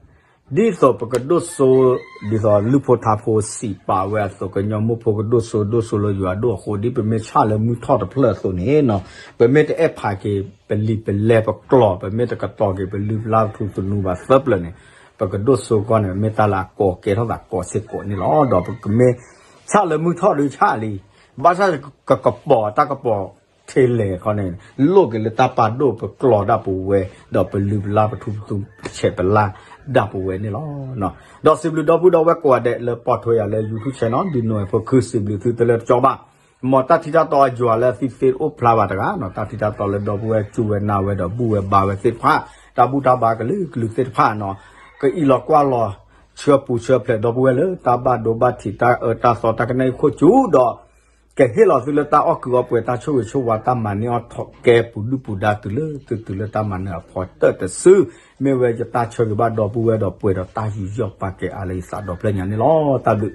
သိးပကဒိၣ်စိ ဒ်သိးလုၢ်ဖိထါဖိစံးပာ်ဝဲအသိး ကညီမိၢ်ဖိကဒိၣ်စိဒိၣ်စိလၢယွၤဒိၣ်အဃိ ဒ်ပမ့ၢ်ဆၣ်လၢမုၢ်ထီၣ်တဖျၢၣ်အသိးန့ၣ်နီၤ ပမ့ၢ်တအဲၣ်ဖးက့ၤပလံာ်ပလဲပကျိာ် ပမ့ၢ်တကတီၤက့ၤပလုၢ်ပလၢ်ပထူသနူဘၣ်သၢပျၢၤန့ၣ် ပကဒိၣ်စိကီၢ်န့ၣ် မ့ၢ်တၢ်လၢအကိးကဲထီၣ်သးကိးစ့ၢ်ကီးန့ၣ်လီၤ. ဒီးပကမ့ၢ်ဆၣ်လၢမုၢ်ထီၣ်ဒုးဆၣ်လံ ဘၣ်ဆၣ်ကကပီၤတၢ်ကပီၤထဲလဲၣ်ခီန့ၣ် လိၣ်က့ၤလၢတၢ်ပာ်ဒိၣ်ပကျိာ်ဒၣ်ပဝဲ ဒီးပလုၢ်ပလၢ်ပထူပသူဆဲးပလၢ်ဒၣ်ပဝဲန့ၣ်လီၤ. ဒီးစံးဘျုးဒီပုၢ်ဒီဝဲၢ်ကိးဂၤဒဲးလၢပိာ်ထွဲယၤလၢ YouTube channel ဒ်နိၣ်ဝဲဖိခု စံးဘျုးသုတလၢတကၠီဘၣ်. မ်တၢ်ထံတၢ်တီအယွၤလၢအသံသ့တအိၣ်ဖျါဘၣ်တဂၤနီၤ တၢ်ထံတၢ်တီလၢဒီပုၢ်ဝဲၢ်စူၢ်ဝဲနာ်ဝဲဒီးဘူၣ်ဝဲဘါဝဲသ့ၣ်တဖၣ် တၢ်ဘူၣ်တၢ်ဘါကလုာ်ကလုာ်သ့ၣ်တဖၣ်နီၤ ကအံးလီၤကွၢ်လီၤ ဆှၢပူၤဆှၢဖျဲးဒီပုၢ်ဝဲၢ်လၢတၢ်ဘၣ်ဒိဘၣ်ထံးတၢ်အၢတၢ်သီတၢ်ကနၣ်အံၤခိၣ်ကၠူဒီး ကဟ့ၣ်လီၤသုလၢတၢ်အီၣ်ကုာ်အီပှဲၤ တၢ်ဆိၣ်ဂ့ၤဆိၣ်ဝါတၢ်မၤန့ၢ်အီၣ်ထီၣ်ကဲပူၤဒုၣ်ပူၤဒါတုၤလၢသုတုၤလၢတၢ်မၤနၢၤအဖီတၢၢ်တစု မ့ၢ်ဝဲယတၢ်ဆၢဂ့ၤဘၣ်ဒီပုၢ်ဝဲၢ်ဒီးပှဲၤဒီးတၢ်ယူးယီၣ်ပာ်ကဲအါလၢယသးဒီဖျၢၣ်ညါန့ၣ်လီၤ. တၢ်ဘျုး